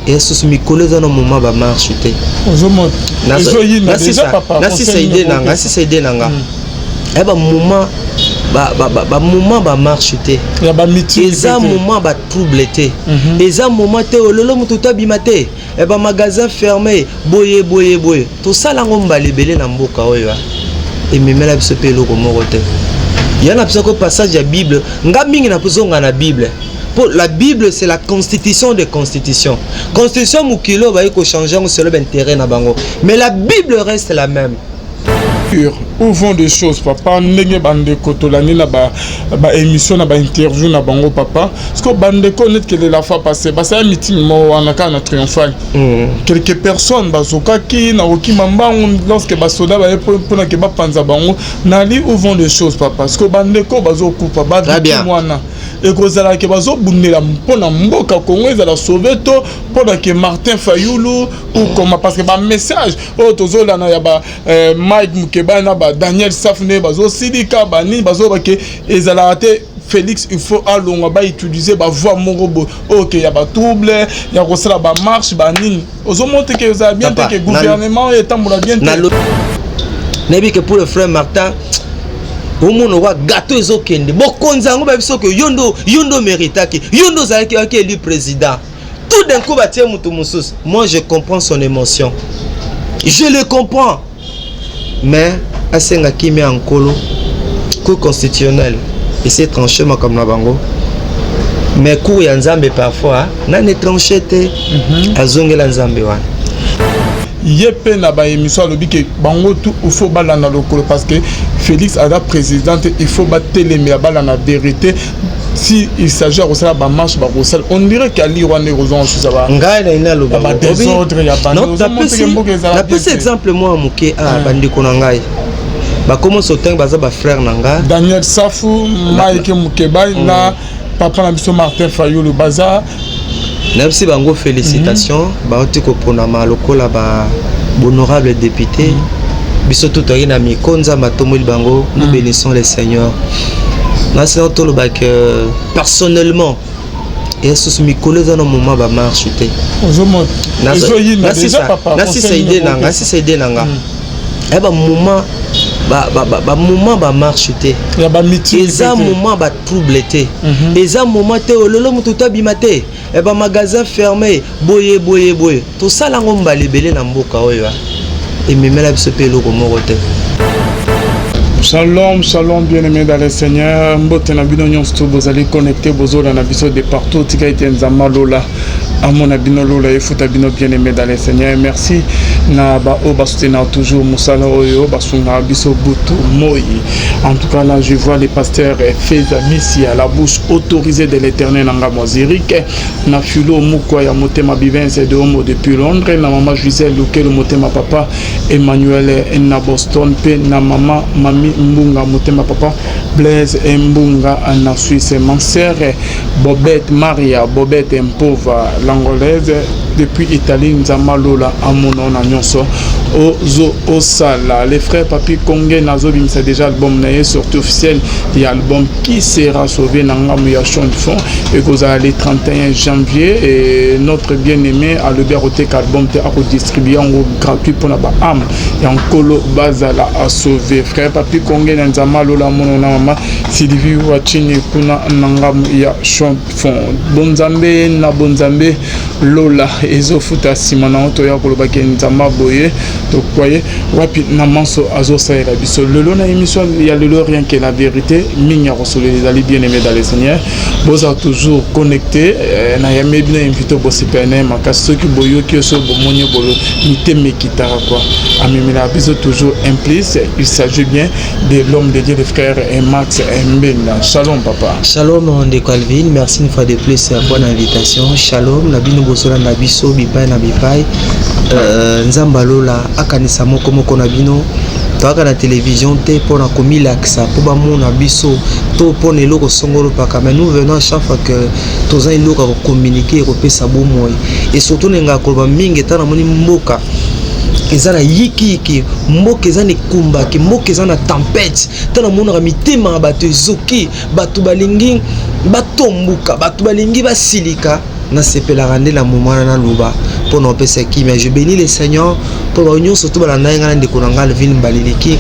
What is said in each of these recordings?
Esusu mikolo eza na moment bamarche te. Nasisa idée na nga, nasisa idée na nga. Ya bamoment, bamoment bamarche te, eza moment batrouble te, eza moment te. Ololo motu to abima te, bamagasin fermé, boye boye boye. Tosala yango mbala ebele na mboka oyo, ememela biso mpe eloko moko te. Ya na biso ko passage ya Bible, nga mingi na kozonga na Bible, po la Bible, c'est la constitution des constitutions. Constitution mokili oyo bayi kochange yango selon baintérêt na bango, mais la Bible reste la même. Où vont des choses, papa? Ndenge bandeko tolandi na baémission, na bainterview na bango, papa, parce que bandeko neti kele la fois passée basala meeting moko wana kaka na Triomphal, quelques personnes bazokaki na kokima mbangu lorsque basoda baye mpona ke bapanza bango. Nali où vont des choses, papa? Parce que bandeko bazokufa, bavictime wana ekozala ke bazobundela mpona mboka Congo ezala sauvé to mpona ke Martin Fayulu ou comment? Parce que bamessage oyo tozolanda ya ba Mike Mukeba na ba Daniel Saf, nde bazosilika banini, bazoba ke ezalaka te, Félix il faut alongwa, bautilize bavoie moko boye oyo ke ya batrouble, ya kosala bamarche banini. Ozomona te ke ezala bien te, ke gouvernement oyo etambola bien te? Nayebi ke pour le frère Martin, omona kwa gâteau ezokende bokonzi yango, bayebi soki yo nde, yo nde oméritaki, yo nde ozalaki waki élu président, tout d'un coup batie moto mosusu. Moi, je comprends son émotion, je le comprends, mais asenga kimia ya Nkolo. Cour constitutionnelle esi tranché makambo na bango, mais cour ya Nzambe parfois nani etranche te. Azongela Nzambe wana. Ye mpe na baémission alobi ke bango tu il faut balanda lokolo, parce que Félix aza président te, il faut batelemela, balanda vérité. Si il s'agit ya kosala bamarche, bakosala. On dirait ke ali wana ekozonga susa. Ngai naini naloba. Badésordre ya. Napesi exemple mwa moke a bandeko na ngai bakoma sotangi, baza bafrère na ngai. Daniel Safu, Mike Mukebai na papa na biso Martin Fayulu baza. Nayebisi bango félicitation, bauti koponama lokola ba honorable député. Biso tu toyaki na miko, Nzambe atomboli bango, nous bénissons le Seigneur. Nasi tolobaka personnellement, esusu mikolo eza na moment bamarche te. Nasisa idée na nga, nasisa idée na nga. Ya bamoment, bamoment bamarche te, eza moment batrouble te, eza moment te. Ololo motu to abima te, bamagasin fermé, boye boye boye. Tosala yango mbala ebele na mboka oyo, ememela biso mpe eloko moko te. Shalom, shalom, bien-aimé dans le Seigneur. Mbote na bino nyonso to bozali connecté, bozola na biso de partout. Tika ete Nzambe lola amona bino, lola efuta bino, bien-aimé dans le Seigneur. Merci na ba oyo basoutenir toujours mosala oyo, basungaka biso butu moi. En tout cas, là, je vois les pasteurs Feza Missia, la bouche autorisée de l'Éternel, nanga Zurich, na Philo Mukwa ya motema Bivense de Homo depuis Londres, na mama Gisèle Lukelo motema papa Emmanuel na Boston, pe na mama Mami Mbunga motema papa Blaise Mbunga na Suisse, ma sœur Bobette Maria Bobette Mpova l'Angolaise depuis Italie. Nzambe lola amono na nyonso ozo osala. Les frères Papi Konge nazobimisa déjà album na ye, sortie officielle ya album Qui sera sauvé na ngambo ya Chant de Fond ekozala le 31 janvier. Et notre bien-aimé alobi akoteka album te, akodistribue yango gratuit mpona baâme ya Nkolo bazala asauve. Frère Papi Konge na Nzambe alola mono na mama Sylvie Wachini kuna na ngambo ya Chant Fond. Bonzambe na bonzambe, lola ezofuta nsima na toya kolobaki Nzambe boye tokwaye wapi na manso azosalela biso lelo. Na émission ya lelo, rien que la vérité, mingi ya kosolola ezali. Bien aimé dans le Seigneur, bozala toujours connecté. Na yambi bino invité bosepene makasi. Soki boyoki, so bomoni bolo mitema ekitaka quoi, amemelaka biso toujours un plus. Il s'agit bien de l'homme de Dieu, le frère Max Mbenda. Shalom, papa. Shalom, ndeko Alvin, merci une fois de plus pour l'invitation. Shalom na bino bozolanda biso bipai na bipai. Nzambe alola akanisa moko moko na bino. Toyaka na télévision te mpona komilakisa mpo bamona biso to mpona eloko songolo paka, mais nous venons à chaque fois que toza eloko ya kocommuniquer, ekopesa bomoi. Et surtout nengaka koloba mingi eta namoni mboka eza na yikiyiki, mboka eza na ekumbaki, mboka eza na tempête, ntango namonaka mitema ya bato ezoki, bato balingi batombuka, bato balingi basilika. Nasepelaka nde na moment wana naloba mpo na kopesa kimia. Je bénis le Seigneur mpo bato nyonso to balanda ye, ngai na ndeko na ngai Alvin Mbaliliki.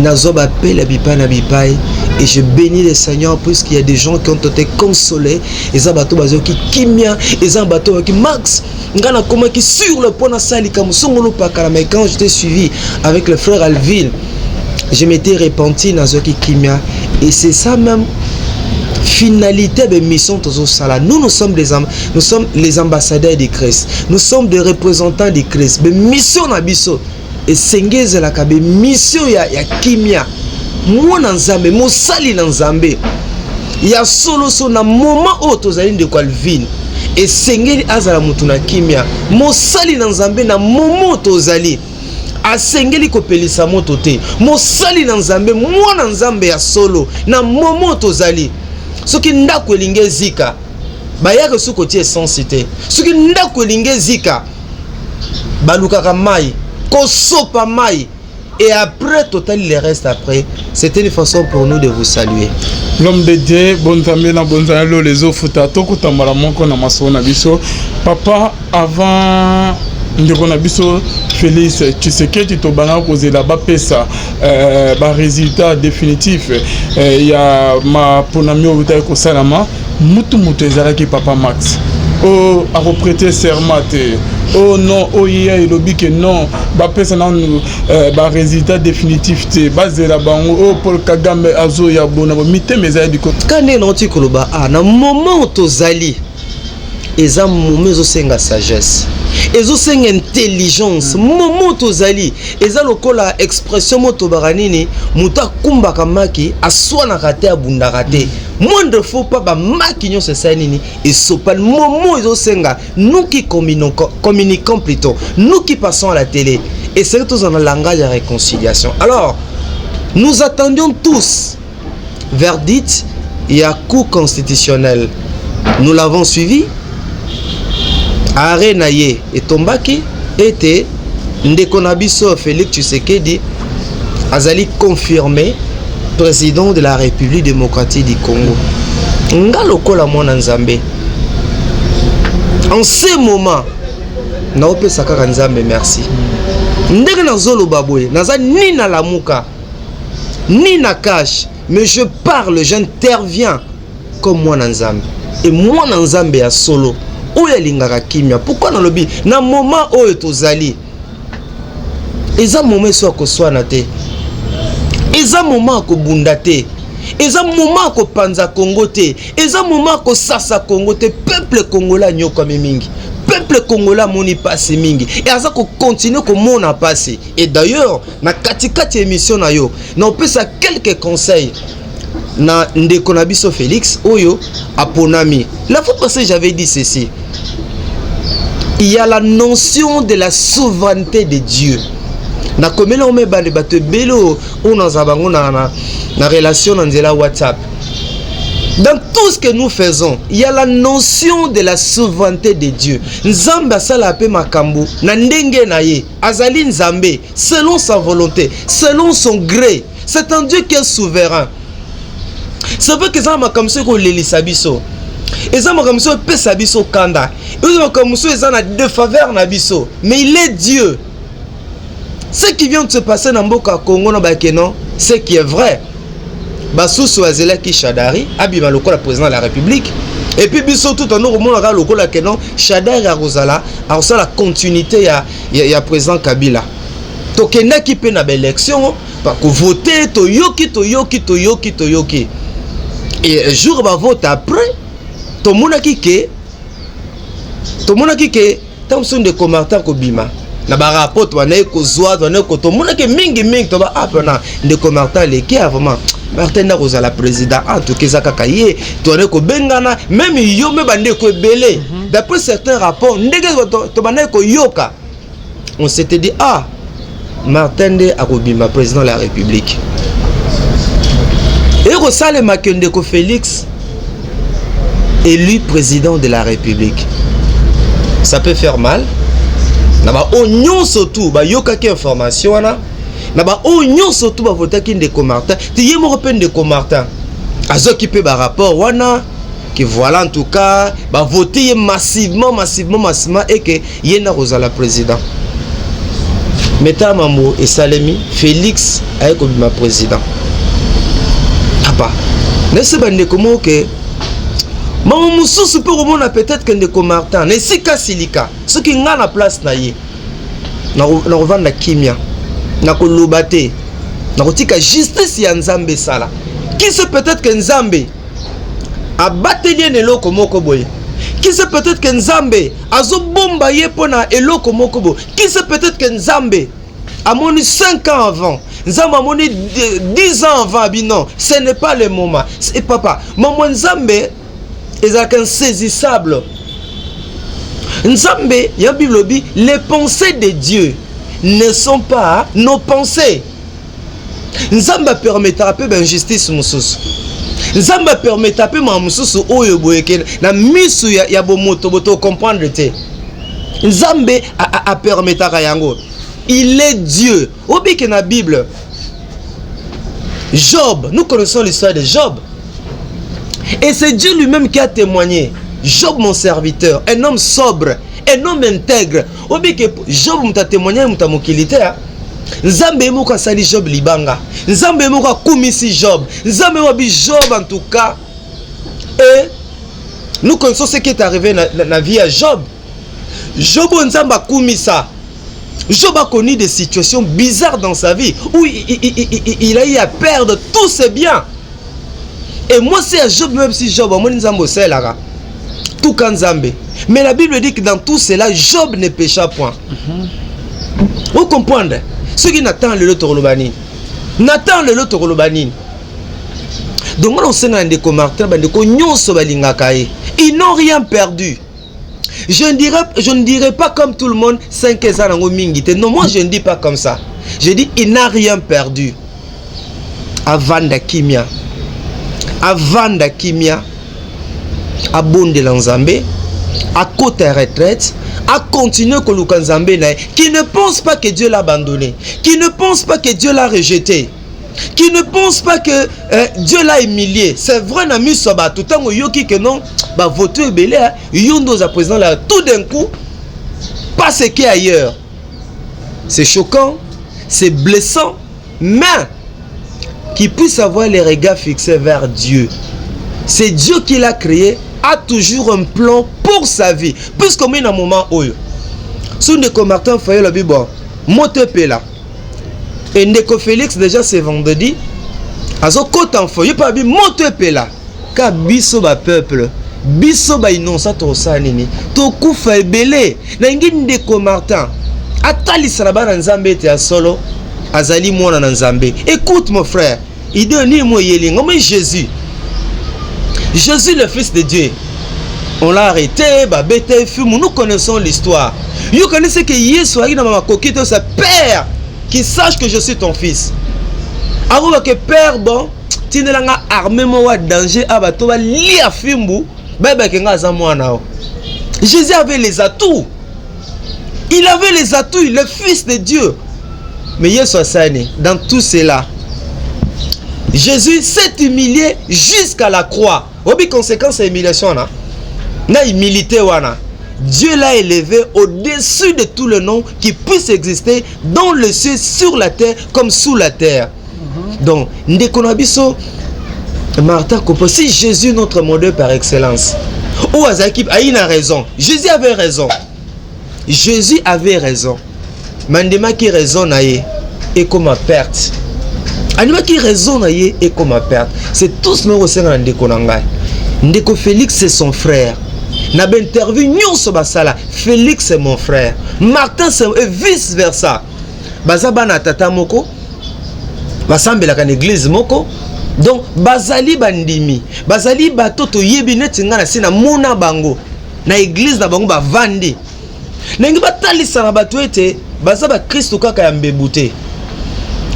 Nazwa bapele ya bipai na bipai et je bénis le Seigneur puisqu'il y a des gens qui ont été consolés. Eza bato bazwaki kimia, eza bato bayoki Max. Ngai nakomaki sur le point nasala likambo songolo pakala, mais quand j'étais suivi avec le frère Alvin, je m'étais repenti, nazwaki kimia. Et c'est ça même finalité de mission tozosala. Nous, nous sommes les ambassadeurs de Christ, nous sommes des représentants de Christ. Mission na biso esenge ezalaka bemission ya kimia. Mwana Nzambe, mosali na Nzambe ya soloso, na moment oyo tozali, ndeko Alvin, esengeli azala motu na kimia. Mosali na Nzambe, na moment oyo tozali, asengeli kopelisa moto te. Mosali na Nzambe, mwana Nzambe ya solo, na moment oyo tozali, soki ndako elingi ezika, bayaka soki kotia essence te. Soki ndako elingi ezika, balukaka mai kosopa mai et après totali le reste après. C'était une façon pour nous de vous saluer. L'homme de Dieu, bonzambe na bonzambe lolo ezofuta. Tokotambala moko na masolo na biso, papa. Avant ndeko na biso Félix Tshisekedi, tobanda kozela bapesa barésultat définitif ya maponami oyo eutaki kosalama. Mutu mutu ezalaki papa Max oyo akoprêter serment te. Oh non, oyo ya elobi ke non, bapesa nanu barésultat définitif te, bazela bango. Oyo Paul Kagame azoya bona bo mitema ezali liko. Ka ndenge nauti koloba, na moment tozali, eza moment ezosenga sagesse, ezosenga intelligence. Moment tozali eza lokola expression mo tobaka nini: moto akumbaka maki aswanaka te, abundaka te. Moindre faux pas, bamaki nyonso esali nini? Esopani. Moment ezosenga nous qui communiquons, plutôt nous qui passons à la télé, esengeli tozala na langage ya réconciliation. Alors nous attendions tous verdict ya Cour constitutionnelle. Nous l'avons suivi, arrêt na ye etombaki ete ndeko na biso Félix Tshisekedi azali confirmé président de la République démocratique du Congo. Nga lokola mwana Nzambe, en ce moment naopesa kaka Nzambe merci. Ndenge nazoloba boye, naza ni na Lamuka ni na CACH, mais je parle, j'interviens comme mwana Nzambe e mwana Nzambe ya solo oyo alingaka kimia. Pourquoi nalobi na moment oyo tozali eza moment eso ya koswana te, eza moment ya kobunda te, eza moment ya kopanza Kongo te, eza moment ya kosasa Kongo te? Peuple congolais anyokwami mingi, peuple congolais amoni mpasi mingi e aza kocontinuer komona mpasi. Et d'ailleurs, na katikati ya émission na yo, na opesa quelques conseils na ndeko na biso Félix oyo aponami. La fois passée, j'avais dit ceci: il y a la notion de la souveraineté de Dieu. Nakomeli yango mebale. Bato ebele oyo nazala bango na relation na nzela WhatsApp, dans tout ce que nous faisons, il y a la notion de la souveraineté de Dieu. Nzambe asala mpe makambo na ndenge na ye. Azali Nzambe selon sa volonté, selon son gré. C'est un Dieu qui est souverain. C'est vrai que eza na makambo soki kolelisa biso, eza makambo mosusu epesa biso kanda, eza makambo mosusu eza na défaveur na biso, mais il est Dieu. Ce qui vient de se passer na mboka ya Congo, na bakeno, ce qui est vrai, basusu bazelaki Shadari abima lokola président de la République et puis biso tout ando komonaka lokola keno Shadari akozala, akosala continuité ya président Kabila. Tokendaki mpe na baélection, bakovote, toyoki, toyoki, toyoki, toyoki et jour bavote après, tomonaki ke ntango mosusu ndeko Martin kobima na barapport, tobandaki kozwa, tobandaki tomonaki mingimingi, toba apena ndeko Martin aleki. Vraiment, Martin nde akozala président. En tout cas, eza kaka ye. Tobandaki kobengana même yo me bandeko ebele. D'après certains rapports, ndenge tobandaki koyoka, on s'était dit: ah, Martin nde akobima président de la République. Ekosalemaki ndeko Félix élu président de la République. Ça peut faire mal na baoyo nyonso tu bayokaki information wana, na baoyo nyonso tu bavotaki ndeko Martin te. Ye moko mpe ndeko Martin azwaki mpe barapport wana. Que voilà, en tout cas, bavote ye massivement, massivement, massivement et que ye na kozala président. Mais ta mambo esalemi, Félix aye kobima président. Papa, nese bandeko moko ke mambo mosusu mpe komona peut-être ke ndeko Martin na esika silika, soki nga na place na ye, nakovanda kimia, nakoloba te, nakotika justice ya Nzambe esala. Qui sait, peut-être ke Nzambe abateli ye na eloko moko boye. Qui sait, peut-être ke Nzambe azobomba ye mpo na eloko moko boye. Qui sait, peut-être ke Nzambe amoni 5 ans avant, Nzambe amoni 10 ans avant, abi non, ce n'est pas le moment. Et papa, mamo Nzambe ezalaka insaisissable. Nzambe ya Bible lobi: les pensées de Dieu ne sont pas nos pensées. Nzambe apermetaka mpe bainjustice mosusu, Nzambe apermetaka mpe makambo mosusu oyo boyeke na misu ya bomoto bo tocomprendre te. Nzambe apermetaka yango, il est Dieu. Obike na Bible, Job, nous connaissons l'histoire de Job et c'est Dieu lui-même qui a témoigné: Job, mon serviteur, un homme sobre, un homme intègre. Obike Job, moto atémoigné, moto ya mokili te. Nzambe ye moko asali Job libanga, Nzambe ye moko akumisi Job, Nzambe ye abi Job en tout cas. Et nous connaissons ce qui est arrivé na vie ya Job. Job oyo Nzambe akumisa, Job a connu des situations bizarres dans sa vie où il a eu à perdre tous ses biens. Et moi, c'est à Job, même si Job, amoni Nzambe osalelaka tuka Nzambe. Mais la Bible dit que dans tout cela, Job ne pécha point. Vous comprendre? Soki Nathan lelo, tokoloba nini? Nathan lelo, tokoloba nini? Donc wana osenga na ndeko Martin, bandeko nyonso balingaka ye, ils n'ont rien perdu. Je ne dirais pas comme tout le monde, 5 eza nango mingi te. Non, moi je ne dis pas comme ça. Je dis, il n'a rien perdu. Avanda kimia, avanda kimia, abondela Nzambe, akota retraite, acontinue koluka Nzambe na ye. Qui ne pense pas que Dieu l'a abandonné, qui ne pense pas que Dieu l'a rejeté, qui ne pense pas que Dieu l'a humilié. C'est vrai, na miso ya bato, ntango oyoki ke non, bavoto ebele, yo nde oza président là, tout d'un coup passe que ailleurs, c'est choquant, c'est blessant, mais qui puisse avoir les regards fixés vers Dieu. C'est Dieu qui l'a créé, a toujours un plan pour sa vie. Puisque na moment oyo, so ndeko Martin Fayulu alobi bon, moto epela e ndeko Félix déjà c'est vendredi azokota mfo ye mpe abi moto epela ka biso bapeuple, biso bainnocent, tokosala nini? Tokufa ebele. Nalingi ndeko Martin atalisa na bana Nzambe ete ya solo azali mwana na Nzambe. Écoute, mon frère, idée nini mo eyeli nga moi? Jésus, Jésus le Fils de Dieu, on l'a arrêté, babeta fumu, nous connaissons l'histoire. Yo connaissez que Yesu ayaki na makoki te sa père qui sache que je suis ton fils. Akobake père, bon, tindelanga armée moko ya danger a bato balia fimbu, bayebake nga aza mwana o. Jésus avait les atouts, il avait les atouts, le Fils de Dieu. Mais Yesu asani, dans tout cela, Jésus s'est humilié jusqu'à la croix. Obi conséquence ya humiliation wana na humilité wana, Dieu l'a élevé au-dessus de tout le nom qui puisse exister dans le ciel, sur la terre comme sous la terre. Donc ndeko na biso Martin comprend, si Jésus, notre modèle par excellence, oyo azalaki ayi na raison, Jésus avait raison, Jésus avait raison, mais andimaki raison na ye ekoma perte, andimaki raison na ye ekoma perte. C'est tout ce kosenga na ndeko na ngai, ndeko Félix. C'est son frère. Na bainterview nyonso basala, Félix c'est mon frère, Martin c'est, et vice versa. Baza bana tata moko, basambelaka na église moko, donc bazali bandimi, bazali bato toyebi. Neti ngai na si namona bango na église na bango, bavandi ndenge batalisa na bato ete baza bakristo kaka ya mbebu te,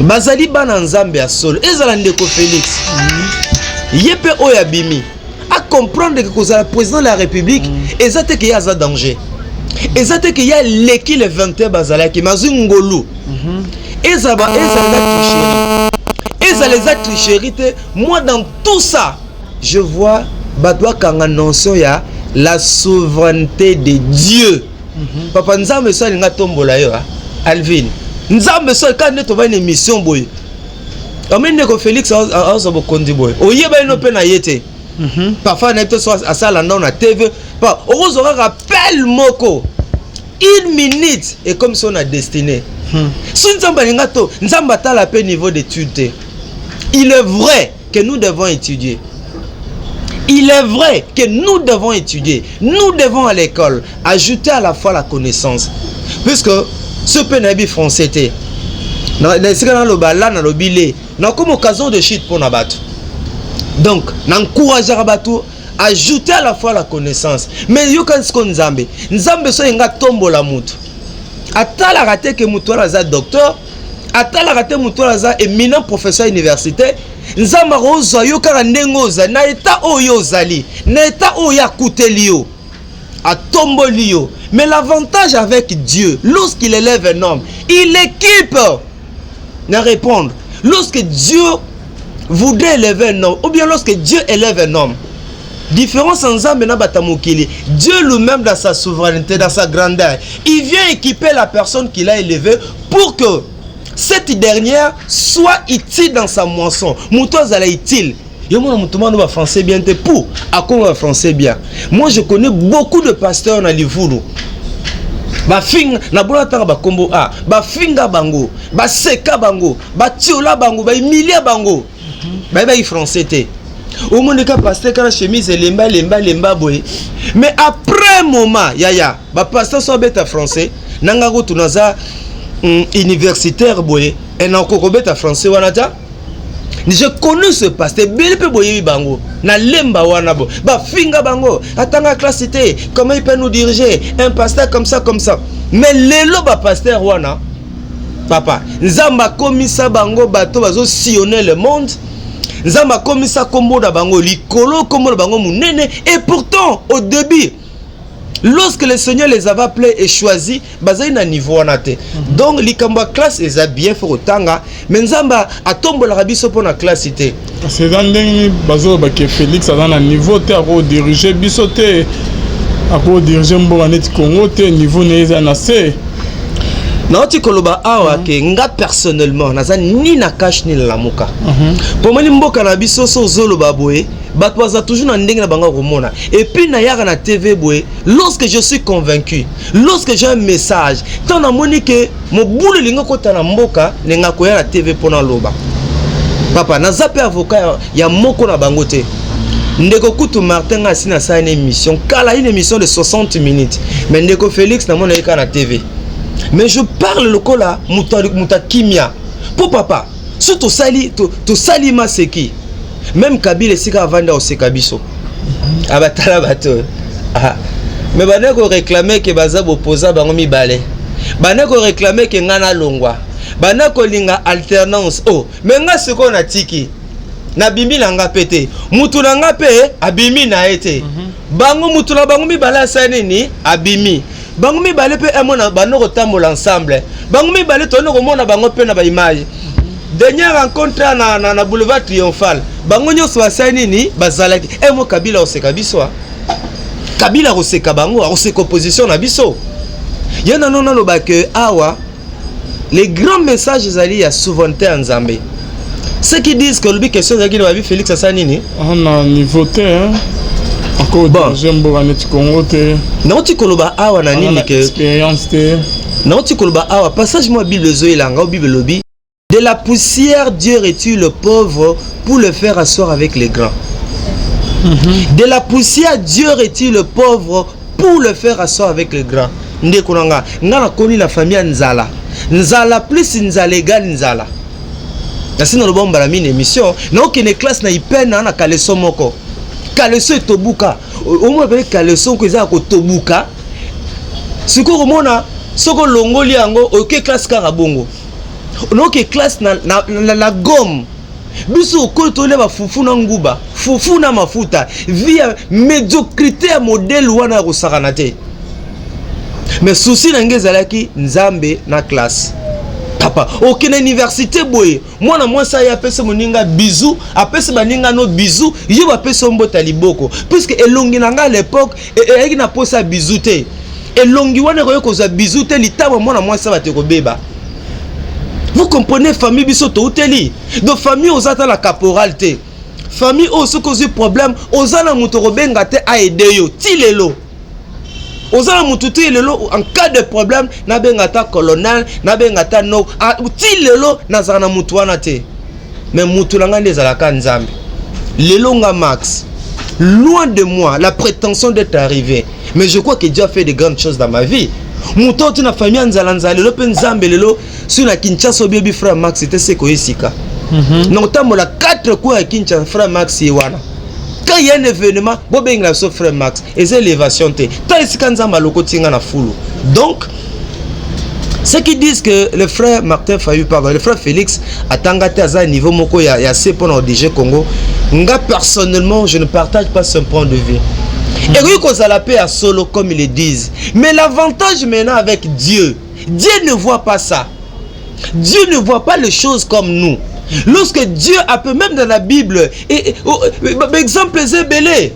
bazali bana Nzambe ya solo. Ezala ndeko Félix, ye mpe oyo abimi, acomprendre ke kozala président de la République eza te ke ye aza danger, eza te ke ye aleki le 21 bazalaki, mais azwi ngolu. Ezala eza tricherie, ezala eza tricherie te. Moi, dans tout ça, je vois Bato bakanga notion ya la souveraineté de Dieu. Papa, Nzambe so alinga tombola yo, Alvin, Nzambe so kaka nde tovai na émission boye, amoni ndeko Félix azwa bokonzi boye, oyeba ino mpe na ye te. Parfois nayebi te so asala ndao na TV pa, okozwa kaka pele moko, une minute ekomi so na destinée. So Nzambe alinga to, Nzambe atala mpe niveau d'étude te. Il est vrai que nous devons étudier. Il est vrai que nous devons étudier. Nous devons à l'école ajouter à la fois la connaissance. Puisque ce peu nayebi français te. Na esika naloba la, nalobi le, nakoma occasion de chute mpona bato. Donc naencourageaka bato ajouter à la fois la connaissance. Mais yoka siko, Nzambe, Nzambe so yenga tombola mutu, atalaka te ke mutu wana aza docteur, atalaka te mutu wana aza éminent professeur université. Nzambe akozwa yo kaka ndenge ozali, na état oyo ozali, na état oyo akuteli yo, atomboli yo. Mais l'avantage avec Dieu, lorsqu'il élève un homme, il équipe. Na répondre, lorsque Dieu voudrait élever un homme ou bien lorsque Dieu élève un homme, différence en Nzambe na bato mokili, Dieu lui-même, dans sa souveraineté, dans sa grandeur, il vient équiper la personne qu'il a élevée pour que cette dernière soit utile dans sa moisson. Moto azala utile. Yo mona moto mwana ba français bien te pour akoma ba français bien. Moi, je connais beaucoup de pasteurs na livulu, bafinga na bona ntanga bakombo a bafinga bango, baseka bango, batiola bango, bahumilia bango, bayebaki français te. Omoni ka pasteur kaka chemise elemba, elemba, elemba boye. Mais après moment, yaya, bapasteur so abeta français nanga kutu naza universitaire boye, nakoki kobeta français wana ta. Je connais ce pasteur, ebele mpe boyebi bango na lemba wana bo bafinga bango, atanga classe te, comment il peut nous diriger, un pasteur comme ça, comme ça. Mais lelo bapasteur wana, papa, Nzambe akomisa bango bato bazosillonner le monde. Nzambe akomisa nkombo na bango likolo, nkombo na bango monene. Et pourtant, au début, lorsque le Seigneur les avait appelés et choisis, bazali na niveau wana te. Donc likambo ya classe eza bien, faut kotanga, mais Nzambe atombolaka biso mpo na classe te. Kasi eza ndenge bazolobake Félix aza na niveau te, akodiriger biso te, akodiriger mboka neti Congo te, niveau na ye eza na se. Nauti koloba awa ke nga personnellement naza ni na CACH ni na Lamuka. Mpo moni mboka na biso, so ozoloba boye, bato baza toujours na ndenge na bango komona. Et puis nayaka na TV boye lorsque je suis convaincu, lorsque j'ai un message. Ntango namoni ke mobulu elingi okota na mboka, ndenge koya na TV mpo naloba. Papa, naza mpe avocat ya moko na bango te. Ndeko kutu Martin, nga asi nasala une émission kala, une émission de 60 minutes. Mais ndeko Félix, namona ye kaka na TV, mais je parle lokola moto akimia. Mpo papa, so tosali tosali maseki, même Kabila esika avandi akoseka biso, abatala bato. Ah. Mais bande koréclamer ke baza bopoza, bango mibale bande koréclamer ke ngai nalongwa, bande kolinga alternance. Oh, mais nga sikoyo natiki, nabimi na nga mpe te, mutu na nga mpe abimi na ye te. Bango mutu na bango mibale asali nini? Abimi. Bango mibale mpe emona bando kotambola ensemble. Bango mibale toyoni komona bango mpe na baimage. Dernière rencontre na boulevard Triomphal, bango nyonso basali nini? Bazalaki emo. Kabila koseka biso, Kabila koseka bango, akoseka opposition na biso. Ye nano naloba ke awa les grands messages ezali ya souveraineté ya Nzambe. Ceux qui disent que olobi question ezalaki na babi Félix asala nini? Na niveau te, akodiriger mboka neti Congo te. Nauti koloba awa na nini ke expérience te. Nauti koloba awa passage mwa Bible ezoyelanga o Bible elobi: "De la poussière, Dieu retire le pauvre pour le faire asseoir avec les grands." De la poussière, Dieu retire le pauvre pour le faire asseoir avec les grands. Ndeko na nga, nga nakoni na famille ya nzala. Nzala plus nzala égale nzala. Nasi naloba mbala mine émission, naokende classe na ipena na caleçon moko. Caleçon etobuka. Omona pene caleçon ko eza ya kotobuka. Sikoyo komona soki olongoli yango, oke classe kaka bongo. Noke classe na gomme. Biso okoyo tolia bafufu na nguba, fufu na mafuta, vie ya médiocrité ya modèle wana ya kosakana te. Mais souci na ngai ezalaki Nzambe na classe. Papa, okende université boye, mwana mwasi aye, apesi moninga bisou, apesi baninga no bisou, yo bapesi yo mbota liboko, puisque elongi na ngai à l'époque eyaki na posa ya bisou te. Elongi wana ekoki kozwa bisou te, litama mwana mwasi bato ekobeba. Vous comprenez? Famille biso touteli, donc famille oza ata na caporal te. Famille oyo, soki ozwi problème, oza na moto kobenga te aide yo. Ti lelo oza na motu te. Lelo, en cas de problème, nabenga ata colonel, nabenga ata no. Ti lelo nazala na motu wana te, mais motu na ngai nde ezalaka Nzambe. Lelo nga Max, loin de moi la prétention d'être arrivé, mais je crois que Dieu a fait de grandes choses dans ma vie. Moto oyo ti na famille ya nzala nzala, lelo mpe Nzambe, lelo soki na Kinshasa oyebi frère Max te, se koyesika na kotambola 4 coins ya Kinshasa, frère Max ye wana. Quand il y a un événement, bobengela biso frère Max. Eza élévation te, ta esika Nzambe alokoti nga na fulu. Donc ceux qui disent que le frère Martin Fayulu, pardon, le frère Félix atanga te, aza niveau moko ya se mpona odirige Congo, nga personnellement, je ne partage pas ce point de vue. Ekoki kozala mpe ya solo comme ils le disent, mais l'avantage maintenant avec Dieu, Dieu ne voit pas ça. Dieu ne voit pas les choses comme nous. Lorsque Dieu appelle, même dans la Bible, et, oh, exemple eza ebele,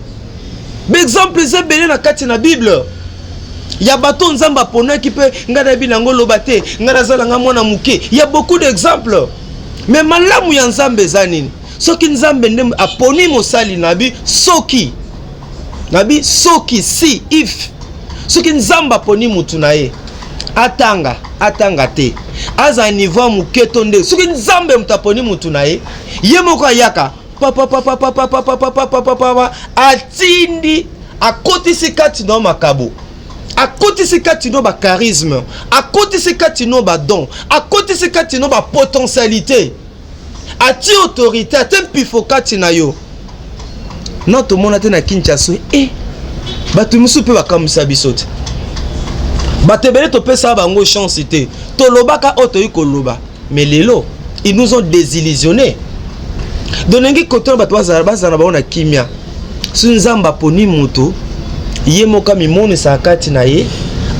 baexemple eza ebele na kati na Bible ya bato Nzambe aponaki. Mpe ngai nayebi nango loba te, ngai nazala nga mwana moke. Ya beaucoup d'exemple. Mais malamu ya Nzambe eza nini? Soki Nzambe nde aponi mosali na bi, soki nabi, soki, si, if, soki Nzambe aponi mutu na ye, atanga, atanga te, aza niveau ya moke to nde, soki Nzambe moto aponi mutu na ye, ye moko ayaka papapapapapapapapapapapa, atindi, akotisi kati na makabo, akotisi kati no bacharisme, akotisi kati no badon, akotisi kati no bapotentialité, ati autorité, ate mpifo kati na yo. Na tomona te na Kinshasa e bato mosusu mpe bakamwisa biso te. Bato ebele topesaka bango chance te, tolobaka oyo toyi koloba, mais lelo ils nous ont désillusionné. Donc ndenge kote wana, bato bazala na bango na kimia. So Nzambe aponi moto, ye moko amimonisaka kati na ye,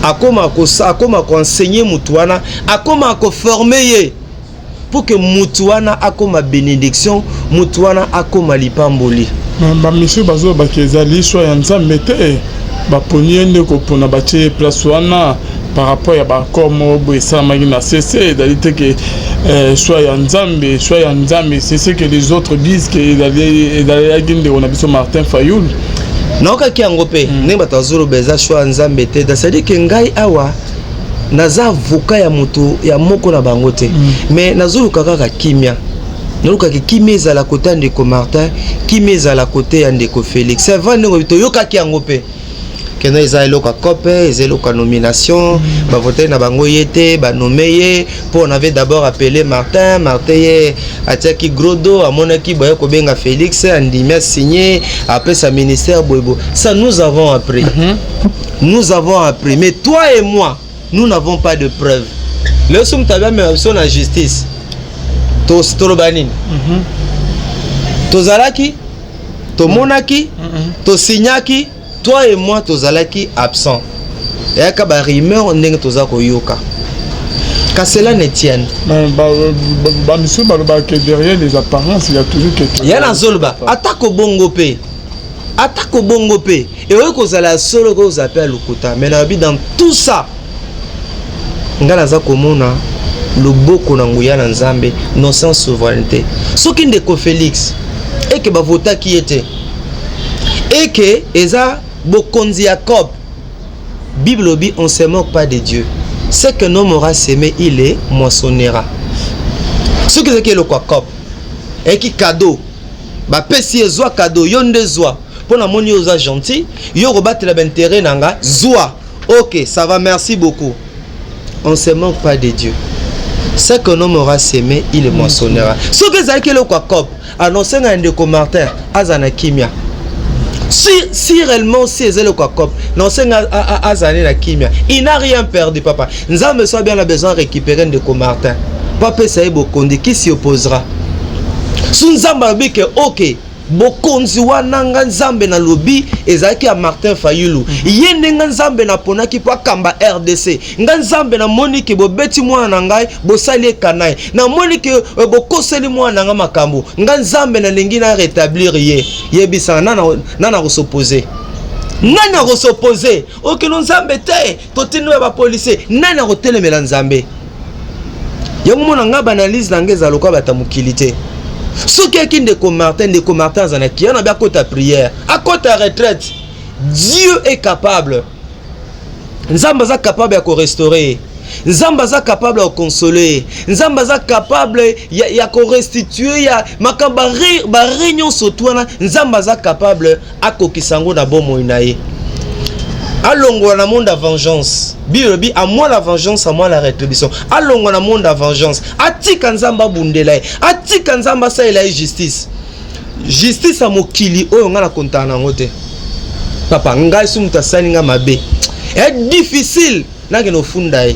akoma koenseigner motu wana, akoma koformer ye pour que motu wana akoma bénédiction, motu wana akoma lipamboli. Bamisusu bazolobaki ezali choix ya Nzambe te, baponi ye nde kopona, batie ye place wana par rapport ya baaccord moko boye esalamaki na cc. Ezali te ke choix ya Nzambe, choix ya Nzambe. C'est ce que les autres disent, ke ezalaki ndeko na biso Martin Fayulu. Naokaki yango mpe ndenge bato bazoloba eza choix ya Nzambe te. C'est-à-dire ke ngai awa naza avocat ya moto ya moko na bango te, mais nazoluka kaka kimia. Nalukaki kimia ezala kote ya ndeko Martin, kimia ezala kote ya ndeko Félix. C'est vrai, ndenge toyokaki yango mpe keno eza eloko ya cope, eza eloko ya nomination, bavote na bango ye te, banome ye mpo on avait d'abord appelé Martin. Martin ye atiaki grodo, amonaki boye kobenga Félix, andimi, asigné, apesa ministère boyebo. Ça, nous avons appris, nous avons appris, mais toi et moi, nous n'avons pas de preuve. Lelo so moto abi amema biso na justice, toloba nini? Tozalaki, tomonaki, tosignaki, toi et moi tozalaki absent. Eyaka barumeur ndenge toza koyoka, qu'à cela ne tienne. Bamisusu balobaka derrière les apparences, il y a toujours quelque Ya nazoloba, atako bongo mpe, atako bongo mpe, ekoki kozala ya solo, ekoki kozala mpe ya lokuta, mais nalobi, dans tout ça, ngai naza komona loboko na nguya na Nzambe, non sans souveraineté. Soki ndeko Félix eke bavotaki ye te, eke eza bokonzi ya cop. Bible obi, on se moque pas de Dieu. Ce que l'homme aura semé, il le moissonnera. Soki ezalaki eloko ya cop, eyaki cadeau, bapesi ye, zwa cadeau, yo nde zwa, mpo namoni yo oza gentil, yo kobatela baintérêt na nga, zwa, ok, ça va, merci beaucoup. On se moque pas de Dieu. Ce que l'homme aura semé, il le moissonnera. Soki ezalaki eloko ya cop, annonce ngai ndeko Martin aza na kimia. Si réellement, si eza eloko ya cop, naosenga azala na kimia, il n'a rien perdu. Papa Nzambe so bien na besoin récupérer ndeko Martin po apesa ye bokondi, qui s'y opposera? Su Nzambe alobi ke ok. Bokonzi wana, nga Nzambe nalobi, ezalaki ya Martin Fayulu. Ye nde nga Nzambe naponaki mpo akamba RDC. Nga Nzambe namoni ke bobeti mwana na ngai, bosali ekanai. Namoni ke bokoseli mwana na ngai makambo. Nga Nzambe nalingi na rétablir ye. Yebisanga, nana akos'opposer? Nani akos'opposer? Okeno Nzambe te, totindi ya bapolisier. Nani akotelemela Nzambe? Yango mona ngai, baanalyse na ngai eza lokola bato ya mokili te. Soki ayaki ndeko Martin, ndeko Martin aza na kia na bi, akota prière, akota retraite. Dieu est capable. Nzambe aza capable ya korestaurer ye. Nzambe aza capable ya koconsoler ye. Nzambe aza capable ya korestituer ya makambo bare nyonso tu wana. Nzambe aza capable akokisa yango na bomoi na ye. Alongwa na monde ya vengeance. Bible elobi: "À moi la vengeance, à moi la rétribution." Alongwa na monde ya vengeance, atika Nzambe abundela ye, atika Nzambe asalela ye justice. Justice ya mokili oyo, ngai nakontaka nango te, papa. Ngai so moto asali nga mabe, e difficile nakende ofunda ye.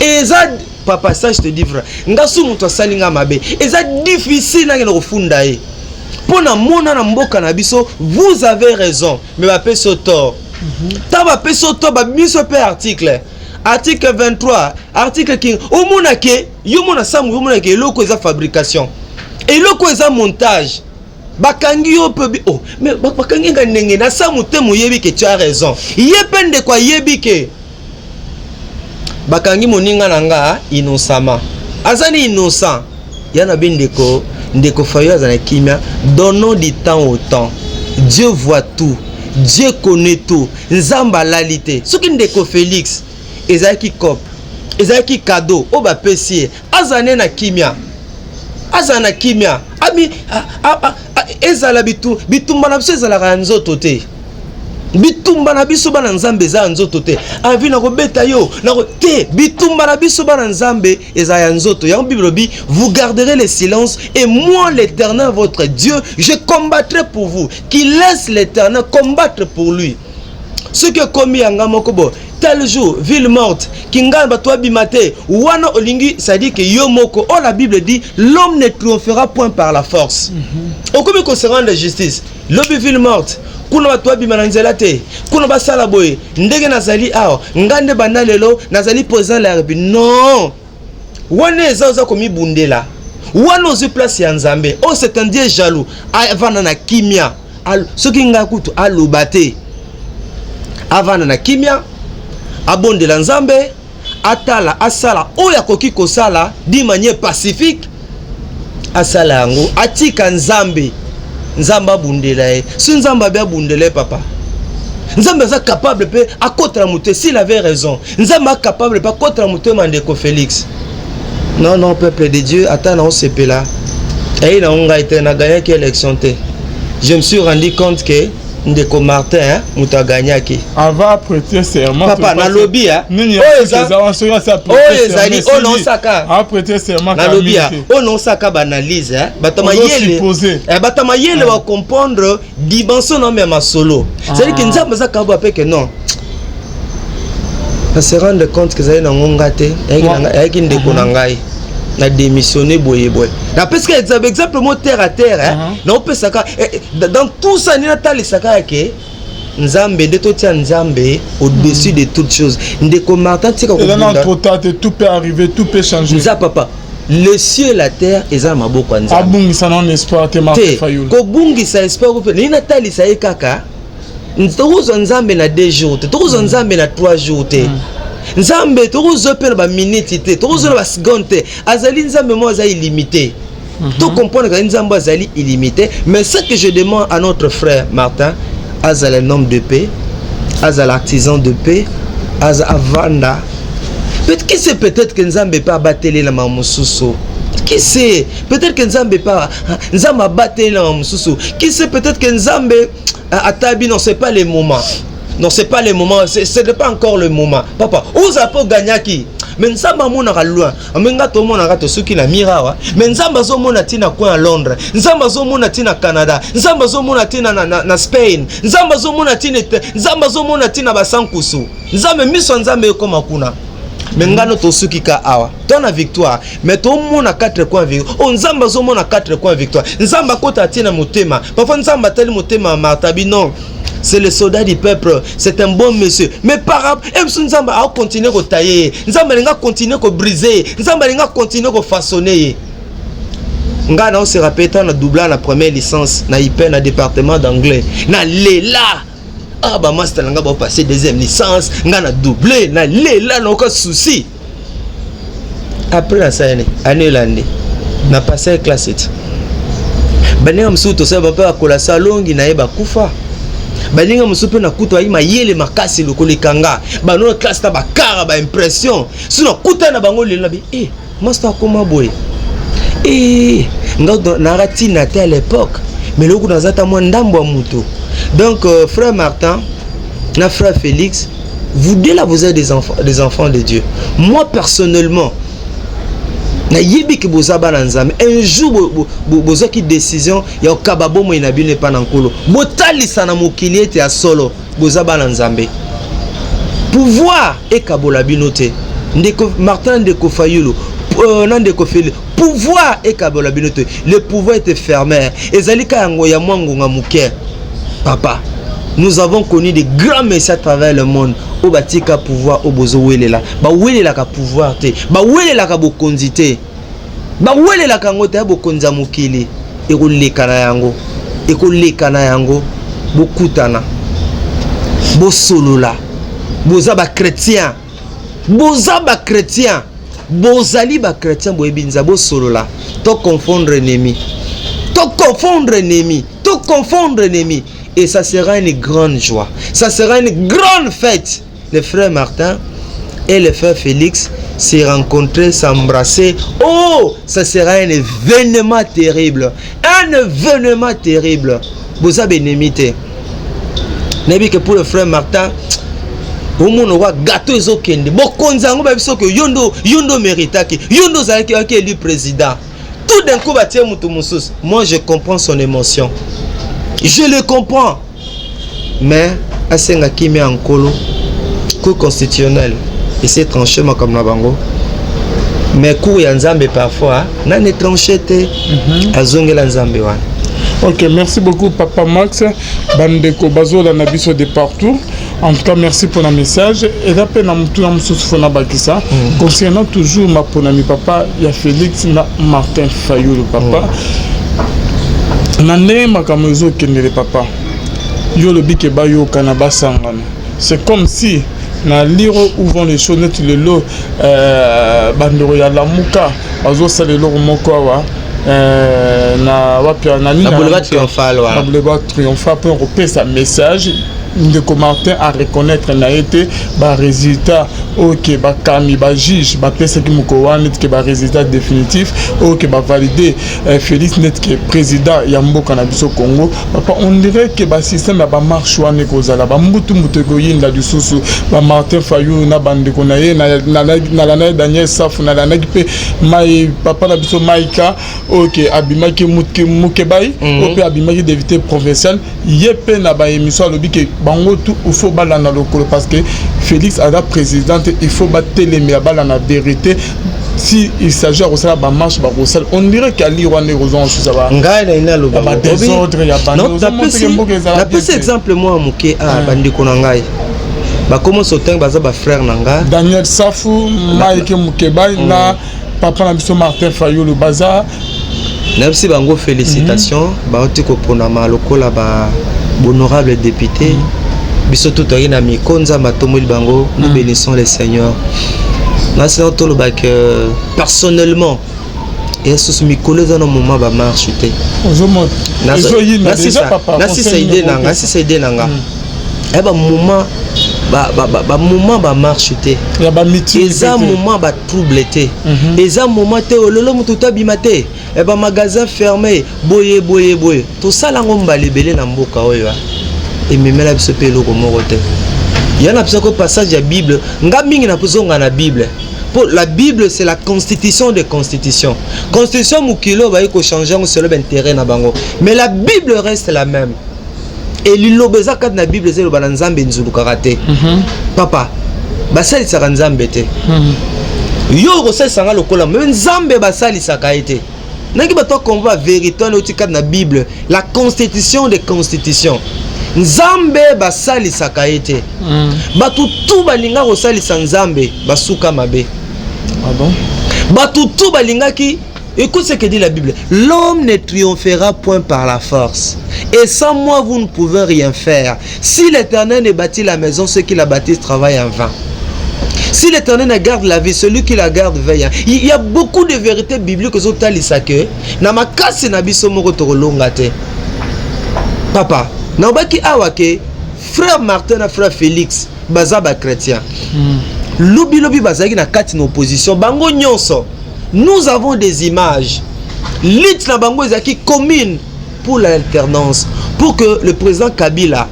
Eza, papa, ça je te dis vrai, nga so moto asali nga mabe, eza difficile nakende kofunda ye, mpo na mona na mboka na biso, vous avez raison, mais bapesi yo tort. Ntango bapesi yo tort, babiso mpe article 23, article king, omona ke yo mona samu, yo mona ke eloko eza fabrication, eloko eza montage. Bakangi yo mpe, oh, mais bakangi nga ndenge na sa motema. Oyebi ke tu as raison, ye mpe ndeko ayebi ke bakangi moninga na nga innocemment, aza ni innocent. Ya na bi ndeko Fayo aza na kimia. Donnons du temps au temps. Dieu voit tout, Dieu connaît tout. Nzambe alali te. Soki ndeko Félix ezalaki coop, ezalaki cadeau oyo bapesi ye, azala ne na kimia, azala na kimia. Ami ezala bitumba na biso ezalaka ya nzoto te. Bitumba na biso bana Nzambe eza ya nzoto te. Avi nakobeta yo nako te. Bitumba na biso bana Nzambe eza ya nzoto. Yango Bible elobi: "Vous garderez le silence et moi, l'Éternel votre Dieu, je combattrai pour vous." Qu'il laisse l'Éternel combattre pour lui. Soki ekomi yanga moko bo tel jour ville morte, kinga bato babima te wana, olingi, c'est-à-dire que yo moko, oh, la Bible dit: "L'homme ne triomphera point par la force." Okomi kose rendre justice, lobi ville morte kuna, bato babima na nzela te, kuna basala boye. Ndenge nazali awa, nga nde banda lelo nazali président de la République. Non, wana eza oza komibundela, wana ozwi place ya Nzambe. Oyo c'est un Dieu jaloux. Avanda na kimia. Soki ngai kutu, aloba te, avanda na kimia, abondela Nzambe, atala, asala oyo akoki kosala d'une manière pacifique, asala yango, atika Nzambe, Nzambe abundela ye. So Nzambe abe abundela ye, papa, Nzambe aza capable mpe akotela moto. S'il avait raison, Nzambe acapable mpe akotela motema ndeko Félix. Non, non, peuple de Dieu, ata na osepela eyi na ngai te, naganyaki élection te. Je me suis rendu compte que ndeko Martin, hein, moto aganyaki. Avant prêter serment. Papa, nalobi oyo ezali oyo naosaka. Prêter serment. Nalobi oyo naosaka baanalyse. Bato mayele, bato mayele bacomprendre dimension na ya masolo. C'est-à-dire que Nzambe aza kabo ape ke non, na se rendre compte ke ezali nango nga te, ayaki ndeko na ngai na démissionné boye boye. Napesaka exemple mo terre à terre, naopesaka dans tout ça nini, natalisaka yake Nzambe nde totia Nzambe au-dessus de toutes choses. Ndeko Martin, tika. Trop tard, tout peut arriver, tout peut changer. Nza, papa, le ciel et la terre eza na maboko ya Nzambe. Abungisa nano espoir te, Martin Fayulu. Kobungisa espoir mpe nini, natalisa ye kaka tokozwa Nzambe na 2 jours te, tokozwa Nzambe na 3 jours te, Nzambe tokozwa mpe na baminiti te, tokozwa na baseconde te. Azali Nzambe moko aza illimité. To comprendre que Nzambe azali illimité. Mais ce que je demande à notre frère Martin, azala un homme de paix, azala artisan de paix, aza avanda. Peut qui sait, peut-être que Nzambe mpe abateli na makambo mosusu. Qui sait, peut-être que Nzambe mpe, Nzambe abateli na makambo mosusu. Qui sait, peut-être que Nzambe atabi. Non, c'est pas le moment. Non, c'est pas le moment, ce n'est pas encore le moment, papa. Ozala mpe oganyaki, mais Nzambe amonaka loin. Ame nga tomonaka tosuki na mire awa, mais Nzambe azomona ntina coin ya Londres, Nzambe azomona ntina Canada, Nzambe azomona ntina na Spain, Nzambe azomona ntina, Nzambe azomona ntina basankusu. Nzambe, miso ya Nzambe ekóma kuna. Mais ngano tosuki ka awa to na victoire, mais tomona 4 coins victoire. O Nzambe azomona 4 coins victoire. Nzambe akota, atie na motema. Parfois Nzambe atali motema ya Martin abi: non, c'est le soldat du peuple, c'est un bon monsieur. Mais par mosusu Nzambe akocontinuer kotailler ye, Nzambe alingi acontinuer kobriser ye, Nzambe alingi acontinuer kofaçonner ye. Ngai na ose rappeler ntango na doubla na première licence na IPE, na département d'anglais. Na lela, ah, bamaster na ngai baopasser deuxième licence, ngai na double. Na lela, naoka souci. Après nasala année elandi, na passe classe ti baninga mosusu tosala mpe bakola salongi na ye bakufa. Baninga mosusu mpe nakuta bayi mayele makasi lokola ekanga banona classe na bakara baimpression. So nakuta na bango lelo, na bi e master akoma boye e nga naka ntina te à l'époque, mais loku naza ta mwa ndambo ya moto. Donc frère Martin na frère Félix, vous deux là, vous êtes des enfants, des enfants de Dieu. Moi personnellement, nayebi ke boza bana Nzambe. Un jour bozwaki décision ya kokaba bomoi na bino epa na Nkolo. Botalisa na mokili ete ya solo boza bana Nzambe. Pouvoir ekabola bino te, ndeko Martin, ndeko Fayulu na ndeko Félix. Pouvoir ekabola bino te. Le pouvoir est éphémère, ezali ka yango ya mwa ngonga moke. Papa, nous avons connu de grands messieurs à travers le monde oyo batika pouvoir. Oyo bozowelela, bawelelaka pouvoir te, bawelelaka bokonzi te, bawelelaka yango te. Ya bokonzi ya mokili ekoleka na yango, ekoleka na yango. Bokutana, bosolola. Boza bachrétien, boza bachrétien, bozali bachrétien, boyebi Nzambe. Bosolola. To confondre ennemi, to confondre ennemi, to confondre ennemi, et ça sera une grande joie, ça sera une grande fête. Le frère Martin et le frère Félix se rencontrer, s'embrasser. Oh, ça sera un événement terrible. Un événement terrible. Boza benemi te. Nayebi que pour le frère Martin, omona okwa gâteau ezokende bokonzi yango, bayebi soki yo ndo, yo ndo méritaki, yo ndo ozalaki waki élu président. Tout d'un coup batie moto mosusu. Moi, je comprends son émotion, je le comprends, mais asenga kimia ya Nkolo. Cour constitutionnelle ese tranché makambo na bango, mais cour ya Nzambe parfois nani etranché te. Azongela Nzambe wana. Ok, merci beaucoup, Papa Max. Bandeko bazolanda biso de partout. En tout cas, merci pour le message. Eza mpe na motuna mosusu fona bakisa concernant toujours maponami, papa, ya Félix na Martin Fayulu. Papa, na ndenge makambo ezokendele, papa, yo olobi ke bayokana, basangana. C'est comme si na lire où vont les choses, neti lelo bandeko ya Lamuka bazosala eloko moko awa na wapi, na nini, na boulevard Triomphal wana. Na boulevard Triomphal, mpona kopesa message. Ndeko Martin areconnaître na ye te barésultat oyo ke bakami bajuge bapesaki mokolo wana, neti ke barésultat définitif oyo ke bavalide Félix neti ke président ya mboka na biso Congo. Papa, on dirait ke basystème ya bamarche wana ekozala bambutu-mbutu, ekoyinda lisusu. Bamartin Fayulu na bandeko na ye, nalanda ye Daniel Safu, nalandaki mpe mai papa na biso Maika oyo ke abimaki Mukebai, oyo mpe abimaki député provincial. Ye mpe na baémission alobi ke bango tu il faut balanda lokolo, parce que Félix aza président te. Il faut batelemela, balanda vérité. Si il s'agit ya kosala bamarche, bakosala. On dirait ke ali wana ekozwa mosusu. Ngai na ina aloba badésordre ya. Napesi exemple mwa moke a bandeko na ngai bakoma sotangi, baza bafrère na ngai. Daniel Safu, Mike Mukebai na papa na biso Martin Fayulu baza. Nayebisi bango félicitation. Bauti koponama lokola ba honorable député. Biso tu toyaki na miko, Nzambe atomboli bango. Nous bénissons le Seigneur. Nasi tolobaka personnellement, esusu mikolo eza na moment bamarche te. Nasisa idée na nga, nasisa idée na nga. Aya bamoment, bamoment bamarche te, eza moment batrouble te, eza moment te. Lelo motu to abima te, bamagasin fermé, boye boye boye. Tosala yango mbala ebele na mboka oyo, ememela biso mpe eloko moko te. Ya na biso ko passage ya Bible, nga mingi na kozonga na Bible, po la Bible, c'est la constitution de constitution. Constitution mokili oyo bayi kochange yango selon baintérêt na bango, mais la Bible reste la même. E liloba eza kati na Bible, eza eloba na Nzambe, enzulukaka te. Papa, Basalisaka Nzambe te. Yo okosalisa nga lokola, mais Nzambe basalisaka ye te. Nangi bato akomba vérité wana euti kati na Bible, la constitution des constitutions. Nzambe basalisaka ye te. Bato tu balinga kosalisa Nzambe basuka mabe. Ah bon? Bato tu balingaki. Écoute ce que dit la Bible: l'homme ne triomphera point par la force, et sans moi vous ne pouvez rien faire. Si l'Éternel ne bâtit la maison, ceux qui la bâtissent travaillent en vain. Si l'Éternel ne garde la vie, celui qui la garde veille. Il y a beaucoup de vérités bibliques ezotalisa ke na makasi na biso moko tokolonga te. Papa, nalobaki awa ke frère Martin na frère Félix baza bachrétien. Lobi lobi bazalaki na kati na opposition bango nyonso. Nous avons des images. Lutte na bango ezalaki commune pour l'alternance, pour que le président Kabila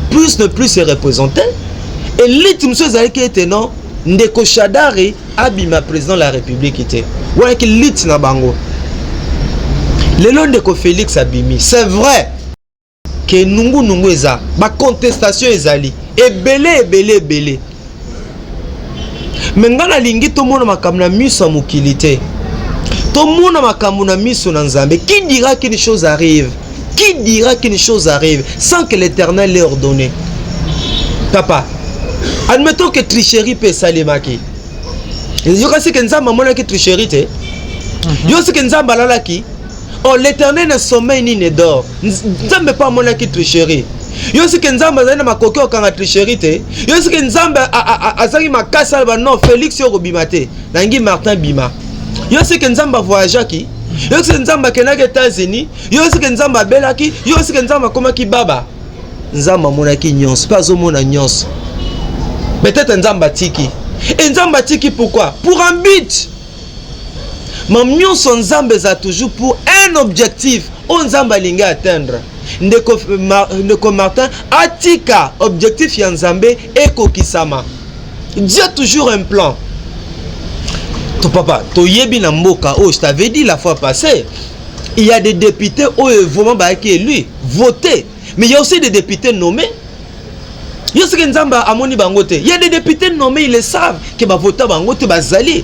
puisse ne plus se représenter, et lutte mosusu ezalaki ete non, ndeko Shadari abima président de la République te. Wanaki lutte na bango. Lelo ndeko Félix abimi. C'est vrai ke nungunungu eza, bacontestation ezali ebele ebele ebele, mais ngai nalingi tomona makambo na miso ya mokili te, tomona makambo na miso na Nzambe. Qui dira qu'une chose arrive? Qui dira qu'une chose arrive sans que l'Éternel l'ait ordonné? Papa, admettons que tricherie mpe esalemaki, yoka sike Nzambe amonaki tricherie te? Yo sike Nzambe alalaki? Oh, l'Éternel ne sommeille ni ne dort. Nzambe mpe amonaki tricherie. Yo sike Nzambe azali na makoki okanga tricherie te? Yo sike Nzambe azangi makasi aloba: non, Félix oyo kobima te, nangi Martin bima? Yo sike Nzambe avoyageaki? Yo sike Nzambe akendaki États-Unis? Yo sike Nzambe abelaki? Yo sike Nzambe akomaki baba? Nzambe amonaki nyonso mpe azomona nyonso. Peut-être Nzambe atiki, e Nzambe atiki pourquoi? Pour un but. Ma nyonso Nzambe eza toujours pour un objectif oyo Nzambe alingi atteindre. Ndeko Martin atika objectif ya Nzambe ekokisama. Dieu a toujours un plan. To papa, toyebi na mboka oyo, je t'avais dit la fois passée, il y a des députés oyo vraiment bayaki élus, votés, mais il y a aussi des députés nommés. Yo soki Nzambe amoni bango te? Il y a des députés nommés, ils le savent ke bavota bango te, bazali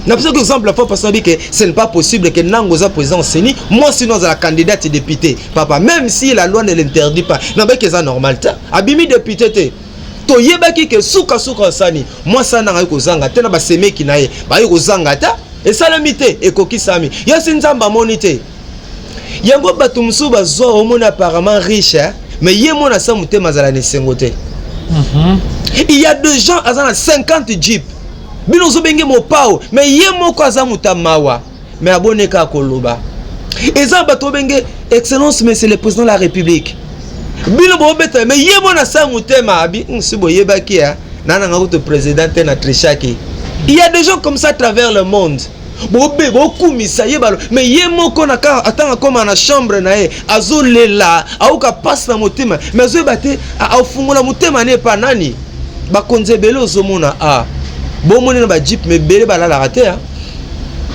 na biso. Exemple, la fois passée nabi que ce n'est pas possible que nango oza président CENI, moi sinon azala candidate député. Papa, même si la loi ne l'interdit pas, nabaki eza normal te. Abimi député te. Toyebaki ke sukasuka osani mwasi ananga ayi kozanga te na basemeki na ye, bayi kozanga te. Esalemi te, ekokisami. Yo si Nzambe amoni te yango? Bato mosusu bazwa, omoni apparemment riche, hein? Mais ye mona sa motema azala na esengo te. Il y a des gens aza na 50 jeep, bino ozobenge mopao, mais ye moko aza moto ya mawa, mais aboneka koloba. Eza bato obenge excellence monsieur le président de la République, bino bobeta, mais ye mona sa motema abi si boyebaki ya na nanga kutu président te, na trichaki. Il y a des gens comme ça à travers le monde. Bobe bokumisa ye balo, mais ye moko na kaka atanga akóma na chambre na ye, azolela, aoka mpasi na motema, mais azoyeba te afungola motema ne epa nani. Bakonzi ebele ozomona a bomoni na bajeep, mais ebele balalaka te.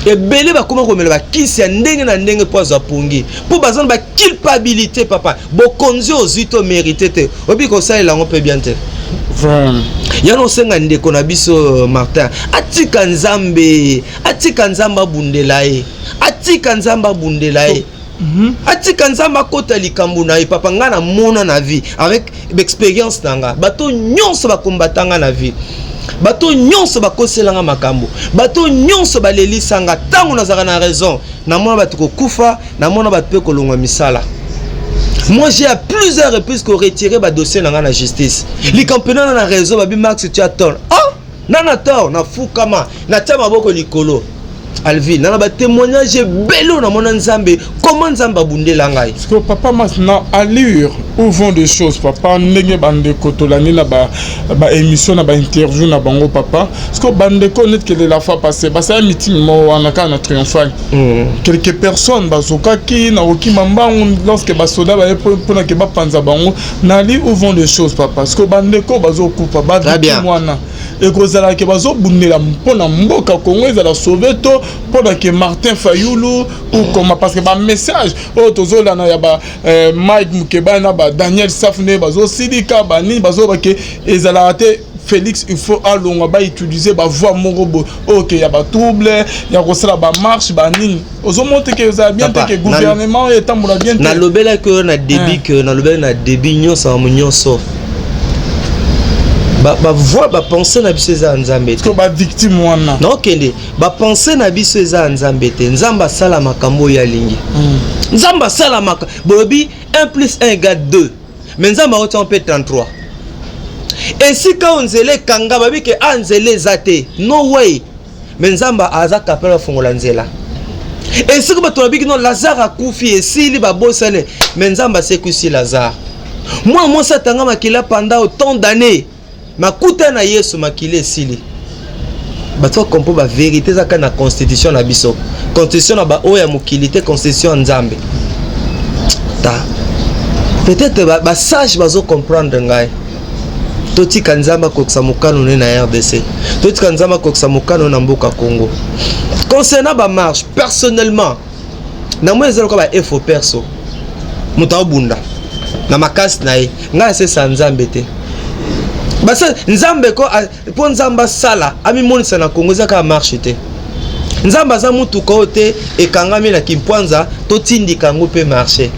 Ebele bakóma komela bakisi ya ndenge na ndenge mpo azwa pongi, mpo baza na baculpabilité. Papa, bokonzi ozwi to mérite te, oyebi kosalela yango mpe bien te. Yana osenga ndeko na biso Martin atika Nzambe, atika Nzambe abundela ye, atika Nzambe abundela ye, atika Nzambe akota likambo na ye. Papa, ngai namona na vie, avec expérience na nga, bato nyonso bakombatanga na vie, bato nyonso bakoselanga makambo, bato nyonso balelisanga ntango nazalaka na raison. Namona bato kokufa, namona bato mpe kolongwa misala. Moi, j'ai à plusieurs reprises ko retirer badossier na ngai na justice. Likambo mpe nana na raison, babi: Max, tu as tort. Oh, nana tort, nafukama, natia maboko likolo. Alvin, nana batémoignage ebele oyo namona Nzambe, comment Nzambe abundela ngai. Parce que papa Mas, na allure où vont des choses, papa, ndenge bandeko tolandi na baémission, na bainterview na bango, papa, parce que bandeko neti kele la fois passée basala meeting moko wana kaka na Triomphal, quelques personnes bazokaki na kokima mbangu lorsque basoda baye mpona ke bapanza bango. Na allure où vont des choses, papa, parce que bandeko bazokufa, bavictime wana ekozala ke bazobundela mpona mboka Congo ezala sauvé to mpona ke Martin Fayulu ou comment? Parce que bamessage oyo tozolanda ya ba Mike Mukeba na ba Daniel Saf, nde bazosilika banini, bazoloba ke ezalaka te. Félix il faut alongwa. Bautiliser bavoies moko boye oyo ke ya batrouble, ya kosala bamarche, banini. Ozomona te ke ezala bien te, ke gouvernement oyo etambola bien te? Nalobelaki oyo na début, ke nalobelaki na début nyonso, makambo nyonso, bavoies, bapensées na biso eza ya Nzambe te. Bavictime wana. Naokende, bapensées na biso eza ya Nzambe te. Nzambe asala makambo oyo alingi. Nzambe asalamaka, bolobi 1 plus 1 égale 2, mais Nzambe akotia mpe 33. Esika oyo nzela ekanga, babi ke a nzela eza te, no way, mais Nzambe aza capable afongola nzela. Esika bato babiki no, Lazare akufi, esili, babosane, mais Nzambe asekwisi Lazare. Mwana mwasi atanga makila pendant autant d'années, makuta na Yesu, makila esili. Bato bakompo bavérité eza kaka na constitution na biso, constitution na baoyo ya mokili te, constitution ya Nzambe. Ta peut-être basage bazocomprendre ngai. Totika Nzambe akokisa mokano ne na RDC, totika Nzambe akokisa mokano na mboka Congo. Concernant bamarche, personnellement namoni eza lokola ba effort perso. Moto aobunda na makasi na ye, ngai asesa Nzambe te. Basa Nzambe ko mpo Nzambe asala, amimonisa na Congo, eza kaka marche te. Nzambe aza mutuka oyo te ekangami na kimpwanza, totindika yango mpe marche.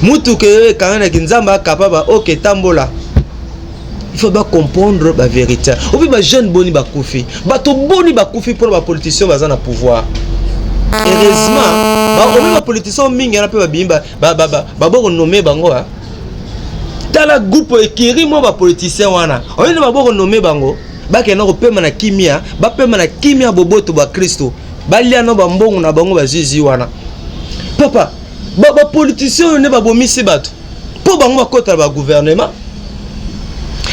Mutuka oyo ekangami na Nzambe akapaba oke tambola. Il faut bacomprendre bavérité. Opi bajeune boni bakufi, bato boni bakufi mpona bapoliticien baza na pouvoir. Heureusement omi bapoliticien mingi wana mpe babimi, babokonommer bango. Tala groupe ekiri mwa bapoliticien wana oyo nde babokonommer bango, bakenda kopema na kimia, bapema na kimia, boboto bwa Kristo, balia no bambongo na bango bazwizi wana. Papa, bapoliticien oyo nde babomisi bato mpo bango bakota na bagouvernement.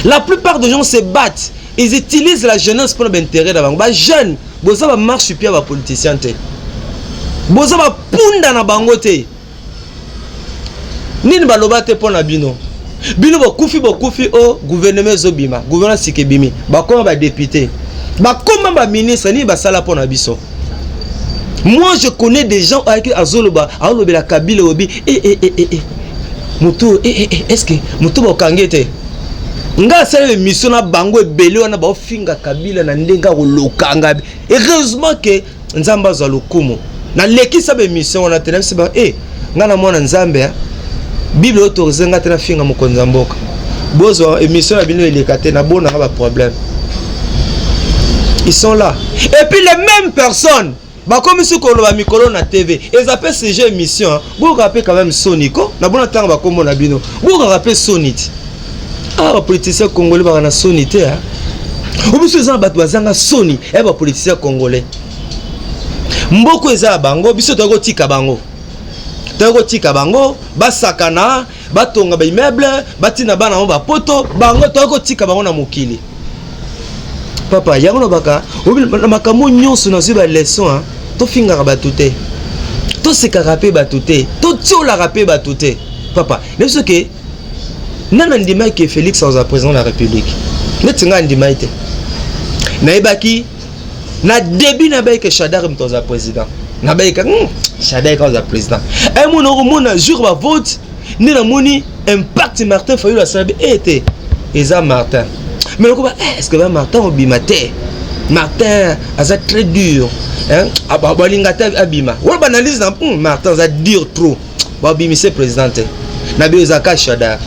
La plupart des gens se battent, ils utilisent la jeunesse mpona baintérêt na bango. Bajeune, boza bamarche pia bapoliticien te, boza bapunda na bango te. Nini baloba te mpo na bino? Bino bokufi, bokufi o gouvernement ezobima, gouvernement sika ebimi, bakoma badéputé, bakoma baministre, nini basala mpo na biso? Moi, je connais des gens ayaki azoloba, aolobela Kabila, obi e e e e e motu e e e, est ce que motu bokangi te? Nga asala émission na bango ebele wana, baofinga Kabila na ndenge akolokanga. Heureusement ke Nzambe azwa lokumu, nalekisa baémission wana te. Nabisi ba e nga na mwana Nzambe, Bible autorise nga te nafinga mokonzi ya mboka. Bozwa émission na bino eleka te, nabonaka baproblème. Ils sont là et puis les mêmes personnes bakomisi koloba mikolo na TV, eza mpe sujet émission. Bokaka mpe quand même soni ko nabona ntango bakombo na bino, bokaka mpe soni ti. Ah, bapoliticien congolais baka na soni te. Obiso eza na bato bazanga soni ya bapoliticien congolais. Mboko eza ya bango, biso toyaki kotika bango, toyaki kotika bango basakana, batonga baimmeuble, batina bana bango bapoto. Bango toyaki kotika bango na mokili. Papa, yango nabaka na makambo nyonso, nazwi baleçon. Tofingaka bato te, tosekaka mpe bato te, totiolaka mpe bato te. Papa, nayebi soki nani andimaki ke Félix akozala président de la République. Neti ngai andimaki te, nayebaki na début, nayebaki ke Shadary moto azala président. Nabayika Shadary kaka azala président. Ayemona okomona jour bavote nde namoni impact Martin Fayulu asala bi ete eza Martin. Mais lokoba, est ce que ba Martin obima te? Martin aza très dur, balinga te abima wana. Baanalyse na Martin aza dur trop, babimise président te. Na bio ezalaka Shadary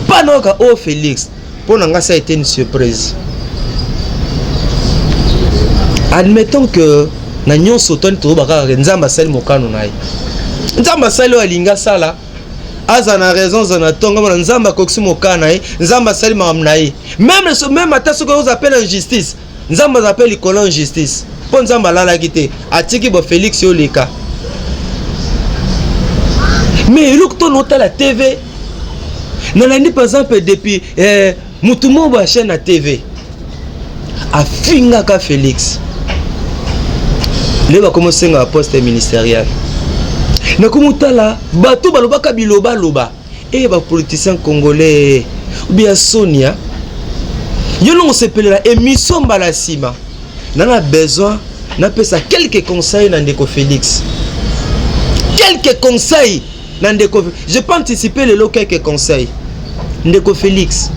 mpa nayoka oyo Félix. Mpo na nga, ça a été une surprise. Admettons que na nyonso toni tozoba kaka, Nzambe asali mokano na ye, Nzambe asali oyo alingi asala. Aza na raison, aza na ntongo mona Nzambe akokisi mokano na ye, Nzambe asali makambo na ye. Même ata soki oza mpe na injustice, Nzambe aza mpe likolo injustice, mpo Nzambe alalaki te, atiki bo Félix oleka. Mais eloko to notala TV, nalandi par exemple depuis motu moko boya chaîne na TV afingaka Félix, nde bakomi osenga baposte ministériel. Nakomi otala bato balobaka bilobaloba e bapoliticien congolais obia sonia. Yo nongo osepelela émission mbala nsima. Nana besoin napesa quelques conseils na ndeko Félix, quelques conseils na ndeko. Je peux anticiper lelo quelques conseils. Ndeko Félix,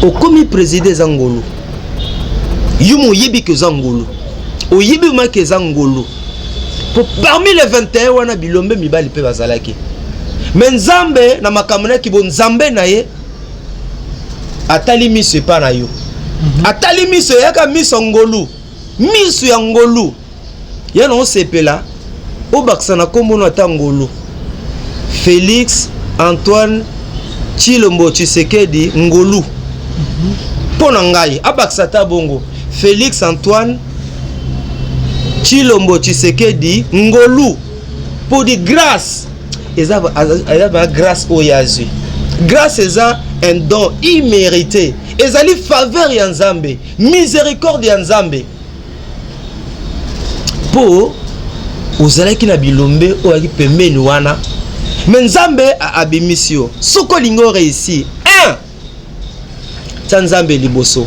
Okomi président, eza ngolu. Yo moyebi ke eza ngolu, oyebi maki eza ngolu, po parmi les 21 wana, bilombe mibali mpe bazalaki. Me Nzambe na makambo nayaki bo Nzambe na ye atali miso epa na yo. Atali miso, eyaka miso ngolu, miso ya ngolu ya na osepela, obakisa na nkombo no ata ngolu, Félix Antoine Tshilombo Tshisekedi Ngolu. Mpo na ngai, abakisa ata bongo Félix Antoine Tshilombo Tshisekedi Ngolu, mpo di grâce eza ba grâce oyo azwi. Grâce eza un don immérité, ezali faveur ya Nzambe, miséricorde ya Nzambe, mpo ozalaki na bilombe oyo ayaki pembeni wana, me Nzambe abimisi yo. Soki olingi oréussir, 1, tia Nzambe liboso.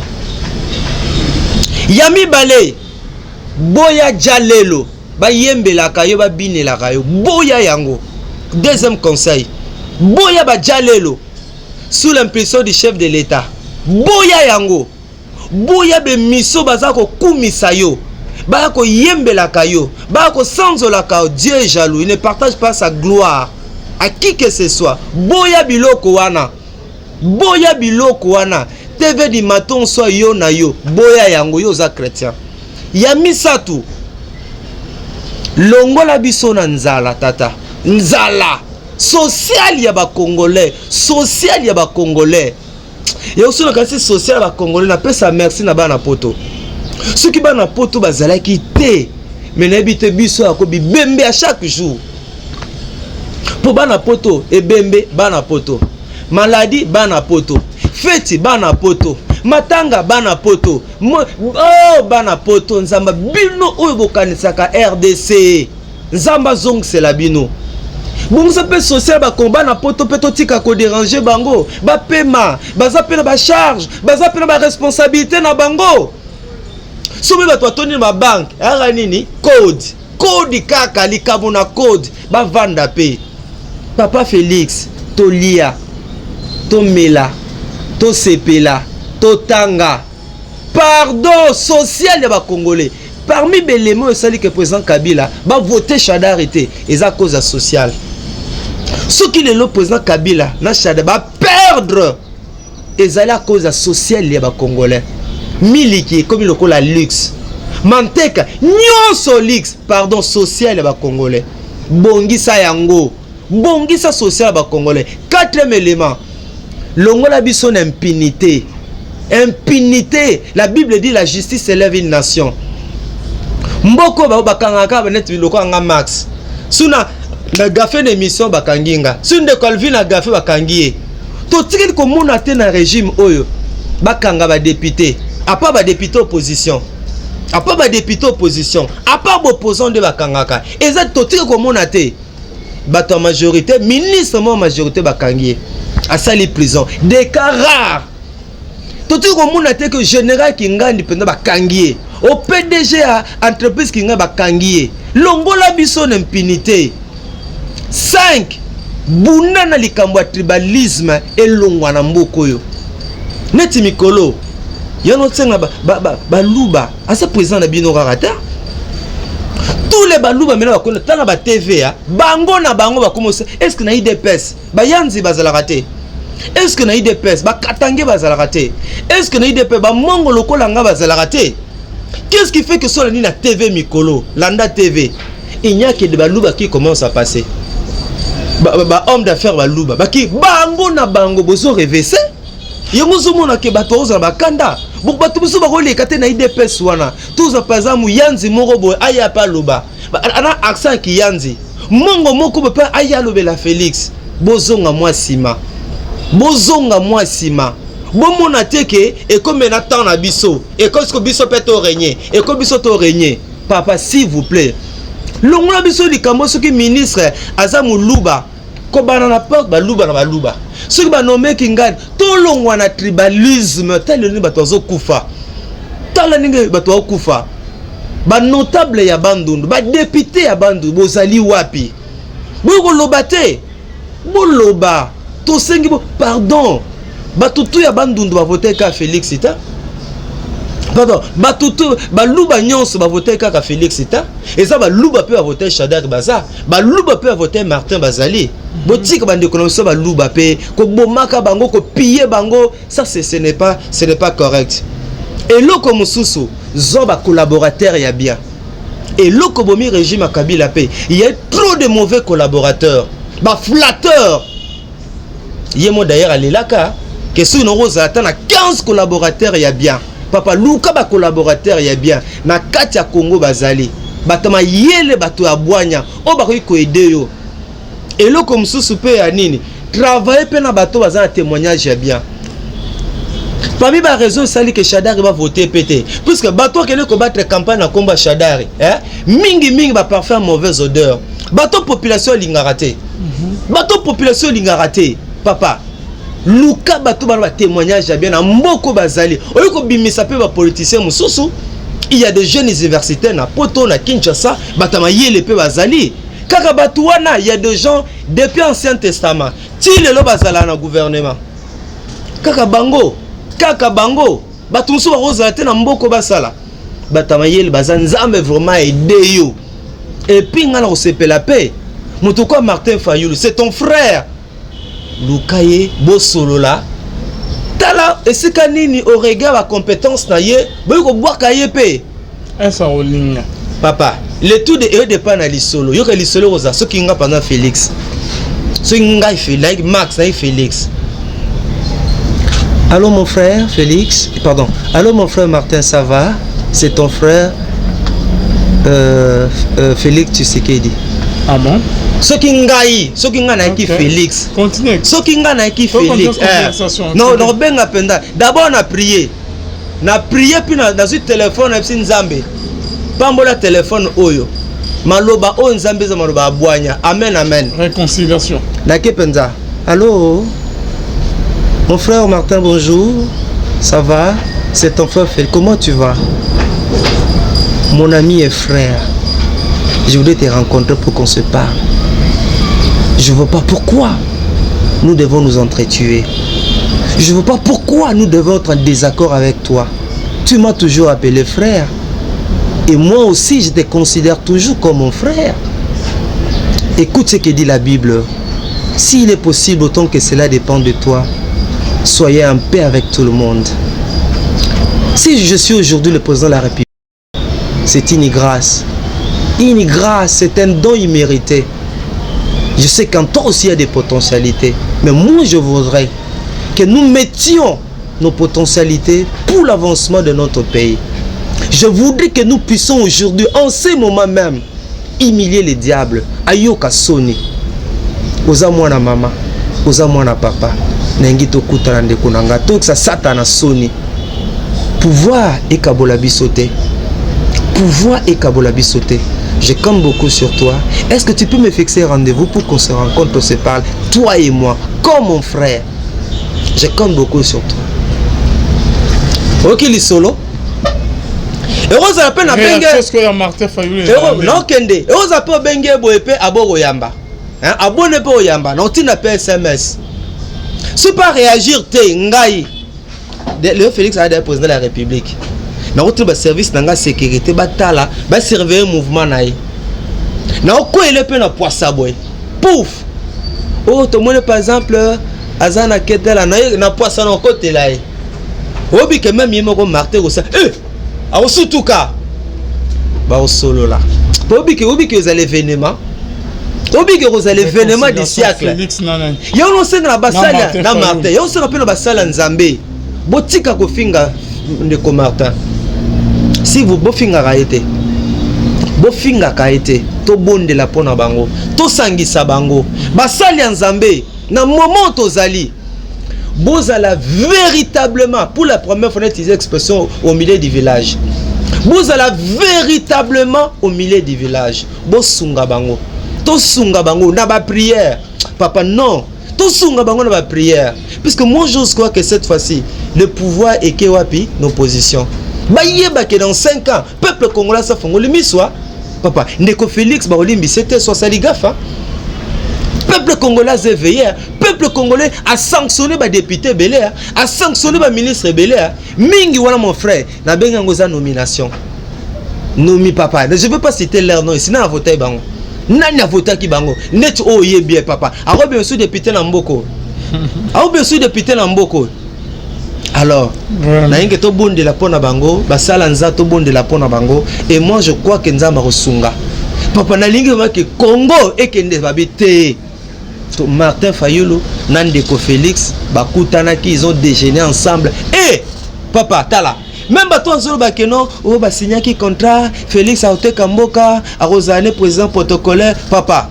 Ya mibale, boya ja lelo bayembelaka yo, babinelaka yo, boya yango. Deuxième conseil, boya baja lelo sous l'impulsion du chef de l'État, boya yango. Boya bemiso baza kokumisa yo, baya koyembelaka yo, baya kosanzolaka yo. Dieu est jaloux, il ne partage pas sa gloire à qui que ce soit. Boya biloko wana, boya biloko wana. TV du matin soit yo na yo, boya yango, yo oza chrétien. Ya misato, longola biso na nzala, tata. Nzala sociale ya bacongolais, sociale ya bacongolais yango so nakanisi sociale ya bacongolais. Napesa merci na bana Poto. Soki bana Poto bazalaki te, me nayebi te, biso yako bibembe ya chaque jour, mpo bana Poto ebembe, bana Poto maladi, bana Poto feti, bana Poto matanga, bana Poto oh, bana Poto. Nzambe, bino oyo bokanisaka RDC, Nzambe azongisela bino. Bongisa mpe social bakongo, bana Poto mpe totika kodéranger bango, bapema. Baza mpe na bacharge, baza mpe na baresponsabilité na bango. Soki bato batondi na babanke, ayaka nini? Code, code kaka, likambo na code. Bavanda mpe, papa Félix. Tolia, tomela, tosepela, totanga. Pardon, social ya bacongolais, parmi belemo oyo esali ke président Kabila bavote Shadari te, eza cause ya sociale. Soki lelo président Kabila na Shadari baperdre, ezali à cause ya sociale ya bacongolais. Miliki ekomi lokola luxe, manteka nyonso luxe. Pardon, sociale ya bacongolais, bongisa yango, bongisa social ya bacongolais. Quatrième élément, longola biso na impunité. Impunité, la Bible dit: la justice élève une nation. Mboka bao bakangaka kaka neti biloko yanga max suna na gafe na émission, bakangi nga su ndeko Alvi na gafe, bakangi ye. Totikeli komona te na régime oyo bakanga badéputé, à part badéputé opposition, à part badéputé opposition, à part baopposant nde bakangaka. Eza totikeli komona te bato ya majorité, ministre moko ya majorité bakangi ye, asali prison. Des cas rares. Totikeli komona te ke général Kingandi mpenza bakangi ye, o PDG ya entreprise Kingandi bakangi ye. Longola biso na impunité. 5, bunda na likambo ya tribalisme, elongwa na mboka oyo. Neti mikolo yana osenga baluba, aza président na bino kaka te. Tous les baluba mena bakona tala ba TVA bango na bango bakoma. Est ce que na UDPS bayanzi bazalaka te? Est ce que na UDPS bakatange bazalaka te? Est ce que na UDPS bamongo lokola nga bazalaka te? Qu'est ce qui fait que sola nini na TV mikolo, landa TV, il n'y a que de baluba qui commence à passer, ba, ba, ba homme d'affaires baluba baki bango na bango bozo rêver. Yango ozomona ke bato ozala bakanda, bato mosusu bakoleka te na UDPS wana. Tozwa par exemple yanzi moko boye, aya mpe aloba ana accent ya kiyanzi, mongo moko boye mpe aya alobela Félix. Bozonga mwa nsima, bozonga mwa nsima. Bomona te ke ekomi na temps na biso, ekomi siko biso mpe torégner, ekomi biso torégner. Papa, s'il vous plaît, longola biso likambo. Soki ministre aza moluba, kobana na porte baluba na baluba. Soki banomeki ngai, tolongwa na tribalisme. Tala ndenge bato bazokufa, tala ndenge bato bazokufa. Banotable ya Bandundu, badéputé ya Bandundu, bozali wapi? Boyi koloba te, boloba. Tosengi bo pardon. Bato tu ya Bandundu bavote kaka Félix te. Pardon, bato tu Baluba nyonso bavote kaka Félix te. Eza Baluba mpe bavote Shadary, baza Baluba mpe bavote Martin, bazali. Botika bandeko na biso Baluba mpe kobomaka bango, kopiller bango, ça ce n'est pas correct. Eloko mosusu, zwa bacollaborateur ya bien. Eloko bomi régime ya Kabila mpe, il y a trop de mauvais collaborateurs, baflatteur. Ye mo d'ailleurs alelaka ke soki nakozala ata na 15 collaborateurs ya bien. Papa, luka bacollaborateur ya bien na kati ya Congo. Bazali bato mayele, bato ya bwanya oyo bakoki koaider yo. Eloko mosusu mpe ya nini, travaille mpe na bato baza na témoignage ya bien. Parmi baraison esali ke Shadary bavote mpe te, puisque bato akende kobattre campagne na nkombo ya Shadary, eh? Mingimingi baparfum mauvaise odeur, bato population alingaka te, bato population olingaka te. Papa, luka bato bana batémoignage ya bien na mboko bazali. Oyo kobimisa mpe bapoliticien mosusu, il y a des jeunes universitaires na Poto, na Kinshasa, bato ya mayele mpe bazali kaka bato wana. Il y a des gens depuis Ancien Testament ti lelo bazala na gouvernement, kaka bango, kaka bango. Bato mosusu bakozala te na mboko basala. Bato ya mayele baza. Nzambe vraiment aide yo. Et puis ngai na kosepela mpe moto kwa Martin Fayulu, c'est ton frère. Luka ye, bosolola, tala esika nini au regard bacompétence na ye boyi kobwaka ye mpe. Esa olinga. Papa, le tout de eyo na lisolo. Yoka lisolo kozala soki nga pendant Félix, soki ngai nayi Max, nayi Félix: «Allô mon frère Félix, pardon, allô mon frère Martin, ça va? C'est ton frère Félix Tshisekedi.» Ah bon? Soki ngai nayaki Félix. Continue. Soki ngai nayaki Félix, non, nakobenga mpenza d'abord na prier, na prier, puis nazwi telefone, nayebisi Nzambe: «Pambola telefone oyo, maloba oyo Nzambe eza maloba ya bwanya. Amen, amen.» Réconciliation. Nake mpenza: «Allô mon frère Martin, bonjour, ça va? C'est ton frère Félix. Comment tu vas, mon ami et frère? Je voudrais te rencontrer pour qu'on se parle. Je ne vois pas pourquoi nous devons nous entretuer. Je ne vois pas pourquoi nous devons être en désaccord avec toi. Tu m'as toujours appelé frère. Et moi aussi, je te considère toujours comme mon frère. Écoute ce que dit la Bible. S'il est possible, autant que cela dépend de toi, soyez en paix avec tout le monde. Si je suis aujourd'hui le président de la République, c'est une grâce. Une grâce, c'est un don immérité. Je sais qu'en toi aussi il y a des potentialités. Mais moi, je voudrais que nous mettions nos potentialités pour l'avancement de notre pays. Je voudrais que nous puissions aujourd'hui, en ce moment même, humilier les diables. Ayoka soni. Oza mwana mama, oza mwana papa. Nalingi tokutana, ndeko na nga, tokisa Satana soni. Pouvoir ekabola biso te. Pouvoir ekabola biso te. Je compte beaucoup sur toi. Est-ce que tu peux me fixer rendez-vous pour qu'on se rencontre, on se parle, toi et moi, comme mon frère? Je compte beaucoup sur toi.» Oyoki lisolo ekozala mpe na benge naokende, ekozala mpe obenge boye mpe abokoyamba, abone mpe oyamba na otinda mpe SMS. So pas réagir te, ngai leo Félix aza président de la République, nakotina baservice na ngai sécurité, batala, basurveille mouvement na ye. Nakokweyele mpe na poisa boye, pouf, oyo tomoni par exemple aza na ketela na poisa, na okotela ye. Oyebi ke même ye moko Martin kosa eh, akosutuka, bakosolola. Po oyebi ke ezala événement, oyebi ke kozala événement du siècle. Yango nosenga na basali na Martin, yango osenga mpe na basali ya Nzambe, botika kofinga ndeko Martin. Si vous bofingaka ye te, bofingaka ye te, tobondela mpo na bango, tosangisa bango. Basali ya Nzambe, na moment tozali, bozala véritablement, pour la première fois utiliser expression «au milieu du village», bozala véritablement au milieu du village. Bosunga bango, tosunga bango na baprière. Papa, non, tosunga bango na baprière, puisque moi j'ose croire que cette fois-ci le pouvoir eke wapi na opposition. Bayebake dans 5 ans peuple congolais asafongoli miso. Papa, ndeko Félix, bakolimbisa te so asali gafa. Peuple Peuple congolais aza éveillé. Peuple congolais asanctionné badéputé ebele, asanctionné baministre ebele mingi wana. Mon frère, nabengi yango eza nomination nomi. Papa, je veux pas citer leur nom ici. Nani avotaki bango? Nani avotaki bango? Neti oyo oyebi ye, papa, akobima su député na mboka oyo, akobima su député na mboka oyo. Alors nayengi tobondela mpo na bango, basala nza tobondela mpo na bango. Et moi, je crois que Nzambe akosunga. Papa, nalingi vraiment ke Congo ekende babi te. Martin Fayulu na ndeko Félix bakutanaki, ils ont déjeuné ensemble. E papa, tala, même bato azoloba ke non, oyo basignaki contrat, Félix akoteka mboka, akozala ne président protocolaire. Papa,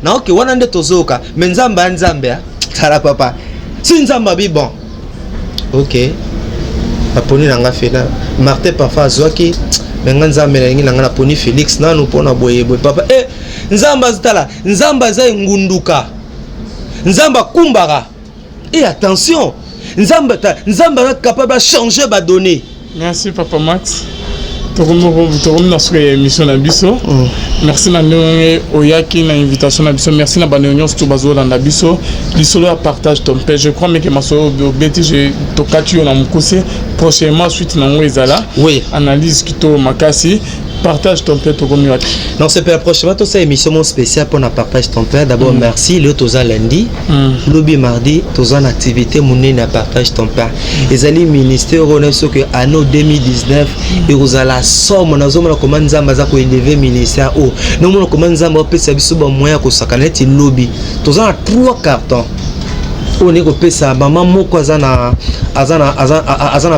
naoke wana nde tozoyoka. Mais Nzambe ya Nzambe, tala papa, si Nzambe abi bon, ok, baponi na nga fena Martin. Parfois azwaki me nga Nzambe nalingi na nga naponi Félix nanu mpona boye boye. Papa e Nzambe azotala, Nzambe aza engunduka, Nzambe akumbaka. E attention, Nzambe, Nzambe aza capable achanger badonnées. Merci, papa Max. Tokomi na suka ya émission na biso. Merci na ndenge oyaki na invitation na biso. Merci na bandeko nyonso to bazolanda biso. Lisolo ya Partage ton pain, je crois meke masolo obeti, tokati yo na mokuse. Prochainement, suite nango ezala. Analyse kitoko makasi. Partage ton pain, tokomi wapi? Non, c'est pour prochainement, tosala émission moko spéciale mpona Partage ton pain. D'abord, merci. Lelo toza lundi, lobi mardi toza na activité monene ya Partage ton pain. Ezali ministère oyo na biso ke anno 2019 ekozala somo. Nazomona koma Nzambe aza koélever ministère oyo, nomona koma Nzambe apesa biso bamoyen ya kosaka. Neti lobi toza na 3 carton oyo ndenge kopesa mama moko aza na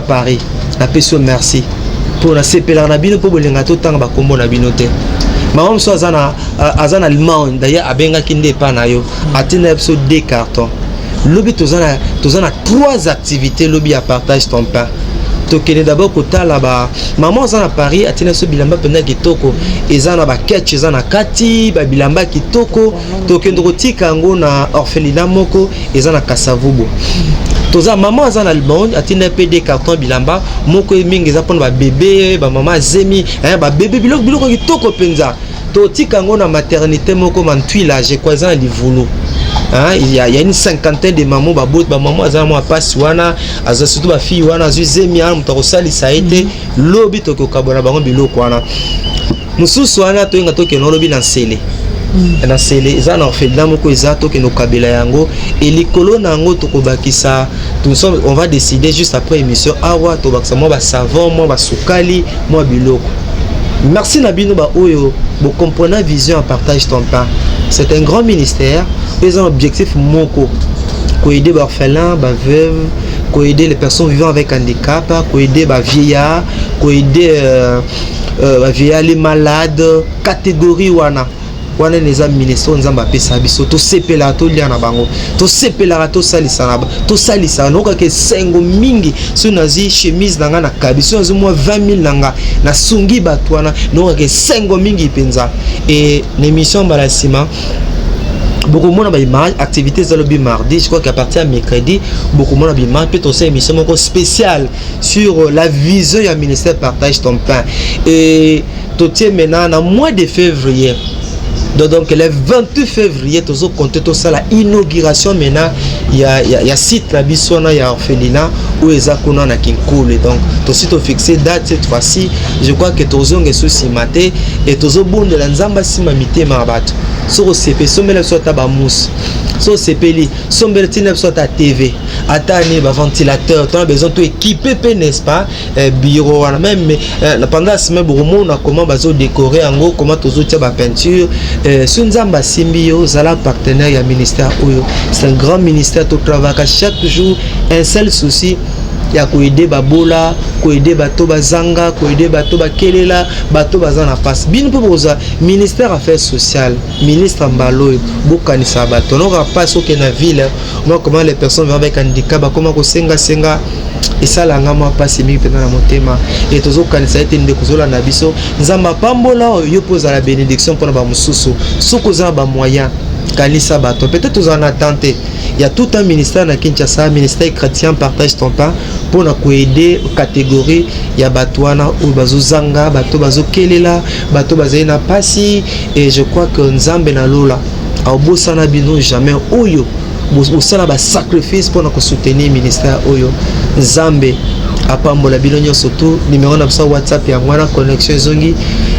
Paris. Napesi yo merci mpo nasepelaka na bino, mpo bolinga totanga bakombo na bino te. Mama mosusu aza na Allemagne, d'ailleurs abengaki nde epa na yo, atinda biso deux cartons. Lobi toza na trois activités. Lobi ya Partage ton pain, tokende d'abord kotala ba mama aza na Paris, atinda biso bilamba mpenza kitoko, eza na baketch, eza na kati babilamba kitoko. Tokende kotika yango na orphelinat moko eza na Kasavubu. Toza mama aza na Allemagne, atinda mpe deux carton bilamba moko mingi, eza mpona babebe, bamama azemi, babebe, biloko biloko kitoko mpenza. Totika yango na maternité moko Mantwila, je crois eza na Livulu. Hein, il y a une cinquantaine de mamans babot, bamama aza na mwa pasi wana, aza surtout bafille wana azwi zemi wana, moto akosalisa ye te. Lobi tokokabola bango biloko wana. Mosusu wana toyenga tokende olobi na Nsele. Na Nsele eza na orphelinat moko eza, tokende kokabela yango. E likolo na yango tokobakisa, nous sommes, on va décider juste après émission awa, tobakisa mwa basavon, mwa basukali, mwa biloko. Merci na bino baoyo bokomprena vision ya Partage ton pain. C'est un grand ministère oyo eza na objectif moko: koaider baorphelin, baveuve, koaider les personnes vivant avec handicap, koaider bavieillard, koaider bavieillard, les malades, catégorie wana. Wana eza ministère oyo Nzambe apesa biso. Tosepelaka tolia na bango, tosepelaka tosalisa na tosalisaka. Nokaka esengo mingi soki nazwi chemise na ngai na kabi, soki nazwi mwa 20 000 na nga, nasungi bato wana, nokaka esengo mingi mpenza. E na émission mbala nsima bokomona baimage. Activité eza lobi mardi, je crois qu'à partir ya mercredi bokomona baimage. Mpe tosala émission moko spéciale sur la vision ya ministère Partage ton pain. Et totie maintenant na mois de février, donc le 28 février tozocompter tosala inauguration maintenant ya site na biso wana ya orphelinat oyo eza kuna na Kinkole. Donc tosi tofixe date cette fois-ci, je crois que tozonga esu nsima te. E tozobondela Nzambe asimba mitema ya bato. Soki osepeli, sombela biso ata bamusi. Soki osepeli, sombela, ntina biso ata TV, ata ni baventilateur. Tona besoin to équipe mpe, n'est-ce pas, bureau wana. Même pendant la semaine bokomona comment bazodécorer yango, comment tozotia bapeinture. So Nzambe asimbi yo, ozala partenaire ya ministère oyo. C'est un grand ministère, totravaillaka chaque jour, un seul souci ya koaider babola, koaider bato bazanga, koaider bato bakelela, bato baza na mpasi. Bino mpe bokozwa ministère affaires sociales, ministre mbala oyo bokanisa bato noka mpasi. Okende na ville, moi, comment les personnes vivant avec handicap bakoma kosengasenga, esalanga mwa mpasi mingi mpenza na motema. E tozokanisa ete ndeko ozolanda biso, Nzambe apambola oyo yo mpo ozala bénédiction mpona bamosusu. Soki oza na bamoyen, kanisa bato. Peut-être ozala na tante. Il y a tout un ministère na Kinshasa, ministère chrétien Partage ton pain, mpona koaider catégorie ya bato wana oyo bazozanga, bato bazokelela, bato bazali na mpasi. Et je crois que Nzambe na lola Akobosana bino jamais. Oyo bosala basacrifice mpona kosoutenir ministère oyo, Nzambe apambola bino nyonso. Tu numéro na biso ya WhatsApp yango wana. Connexion ezongi: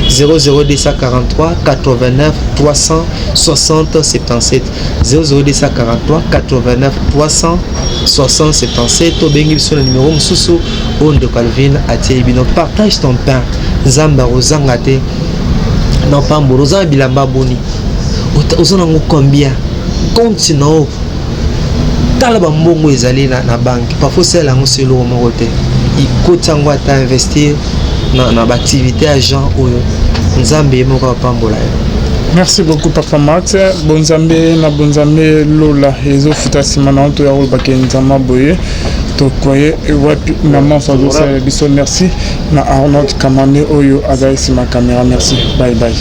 00243 89 360 77, 00243 89 360 77. Tobengi biso na numéro mosusu oyo ndeko Alvin atieli bino. Partage ton pain, Nzambe akozanga te na pambola. Oza na bilamba boni? Oza nango combien? Compte na yo, tala bambongo ezali na banque. Parfois osala yango so eloko moko te, ikoti yango, ata investir na baactivité ya genre oyo, Nzambe ye moko apambola yo. Merci beaucoup, papa Max. Bonzambe na bonzambe, lola ezofuta nsima na to ya kolobaka Nzambe boye tokoye wapi na manso azosalela biso. Merci na Arnold Kamane oyo azali nsima caméra. Merci, bye bye.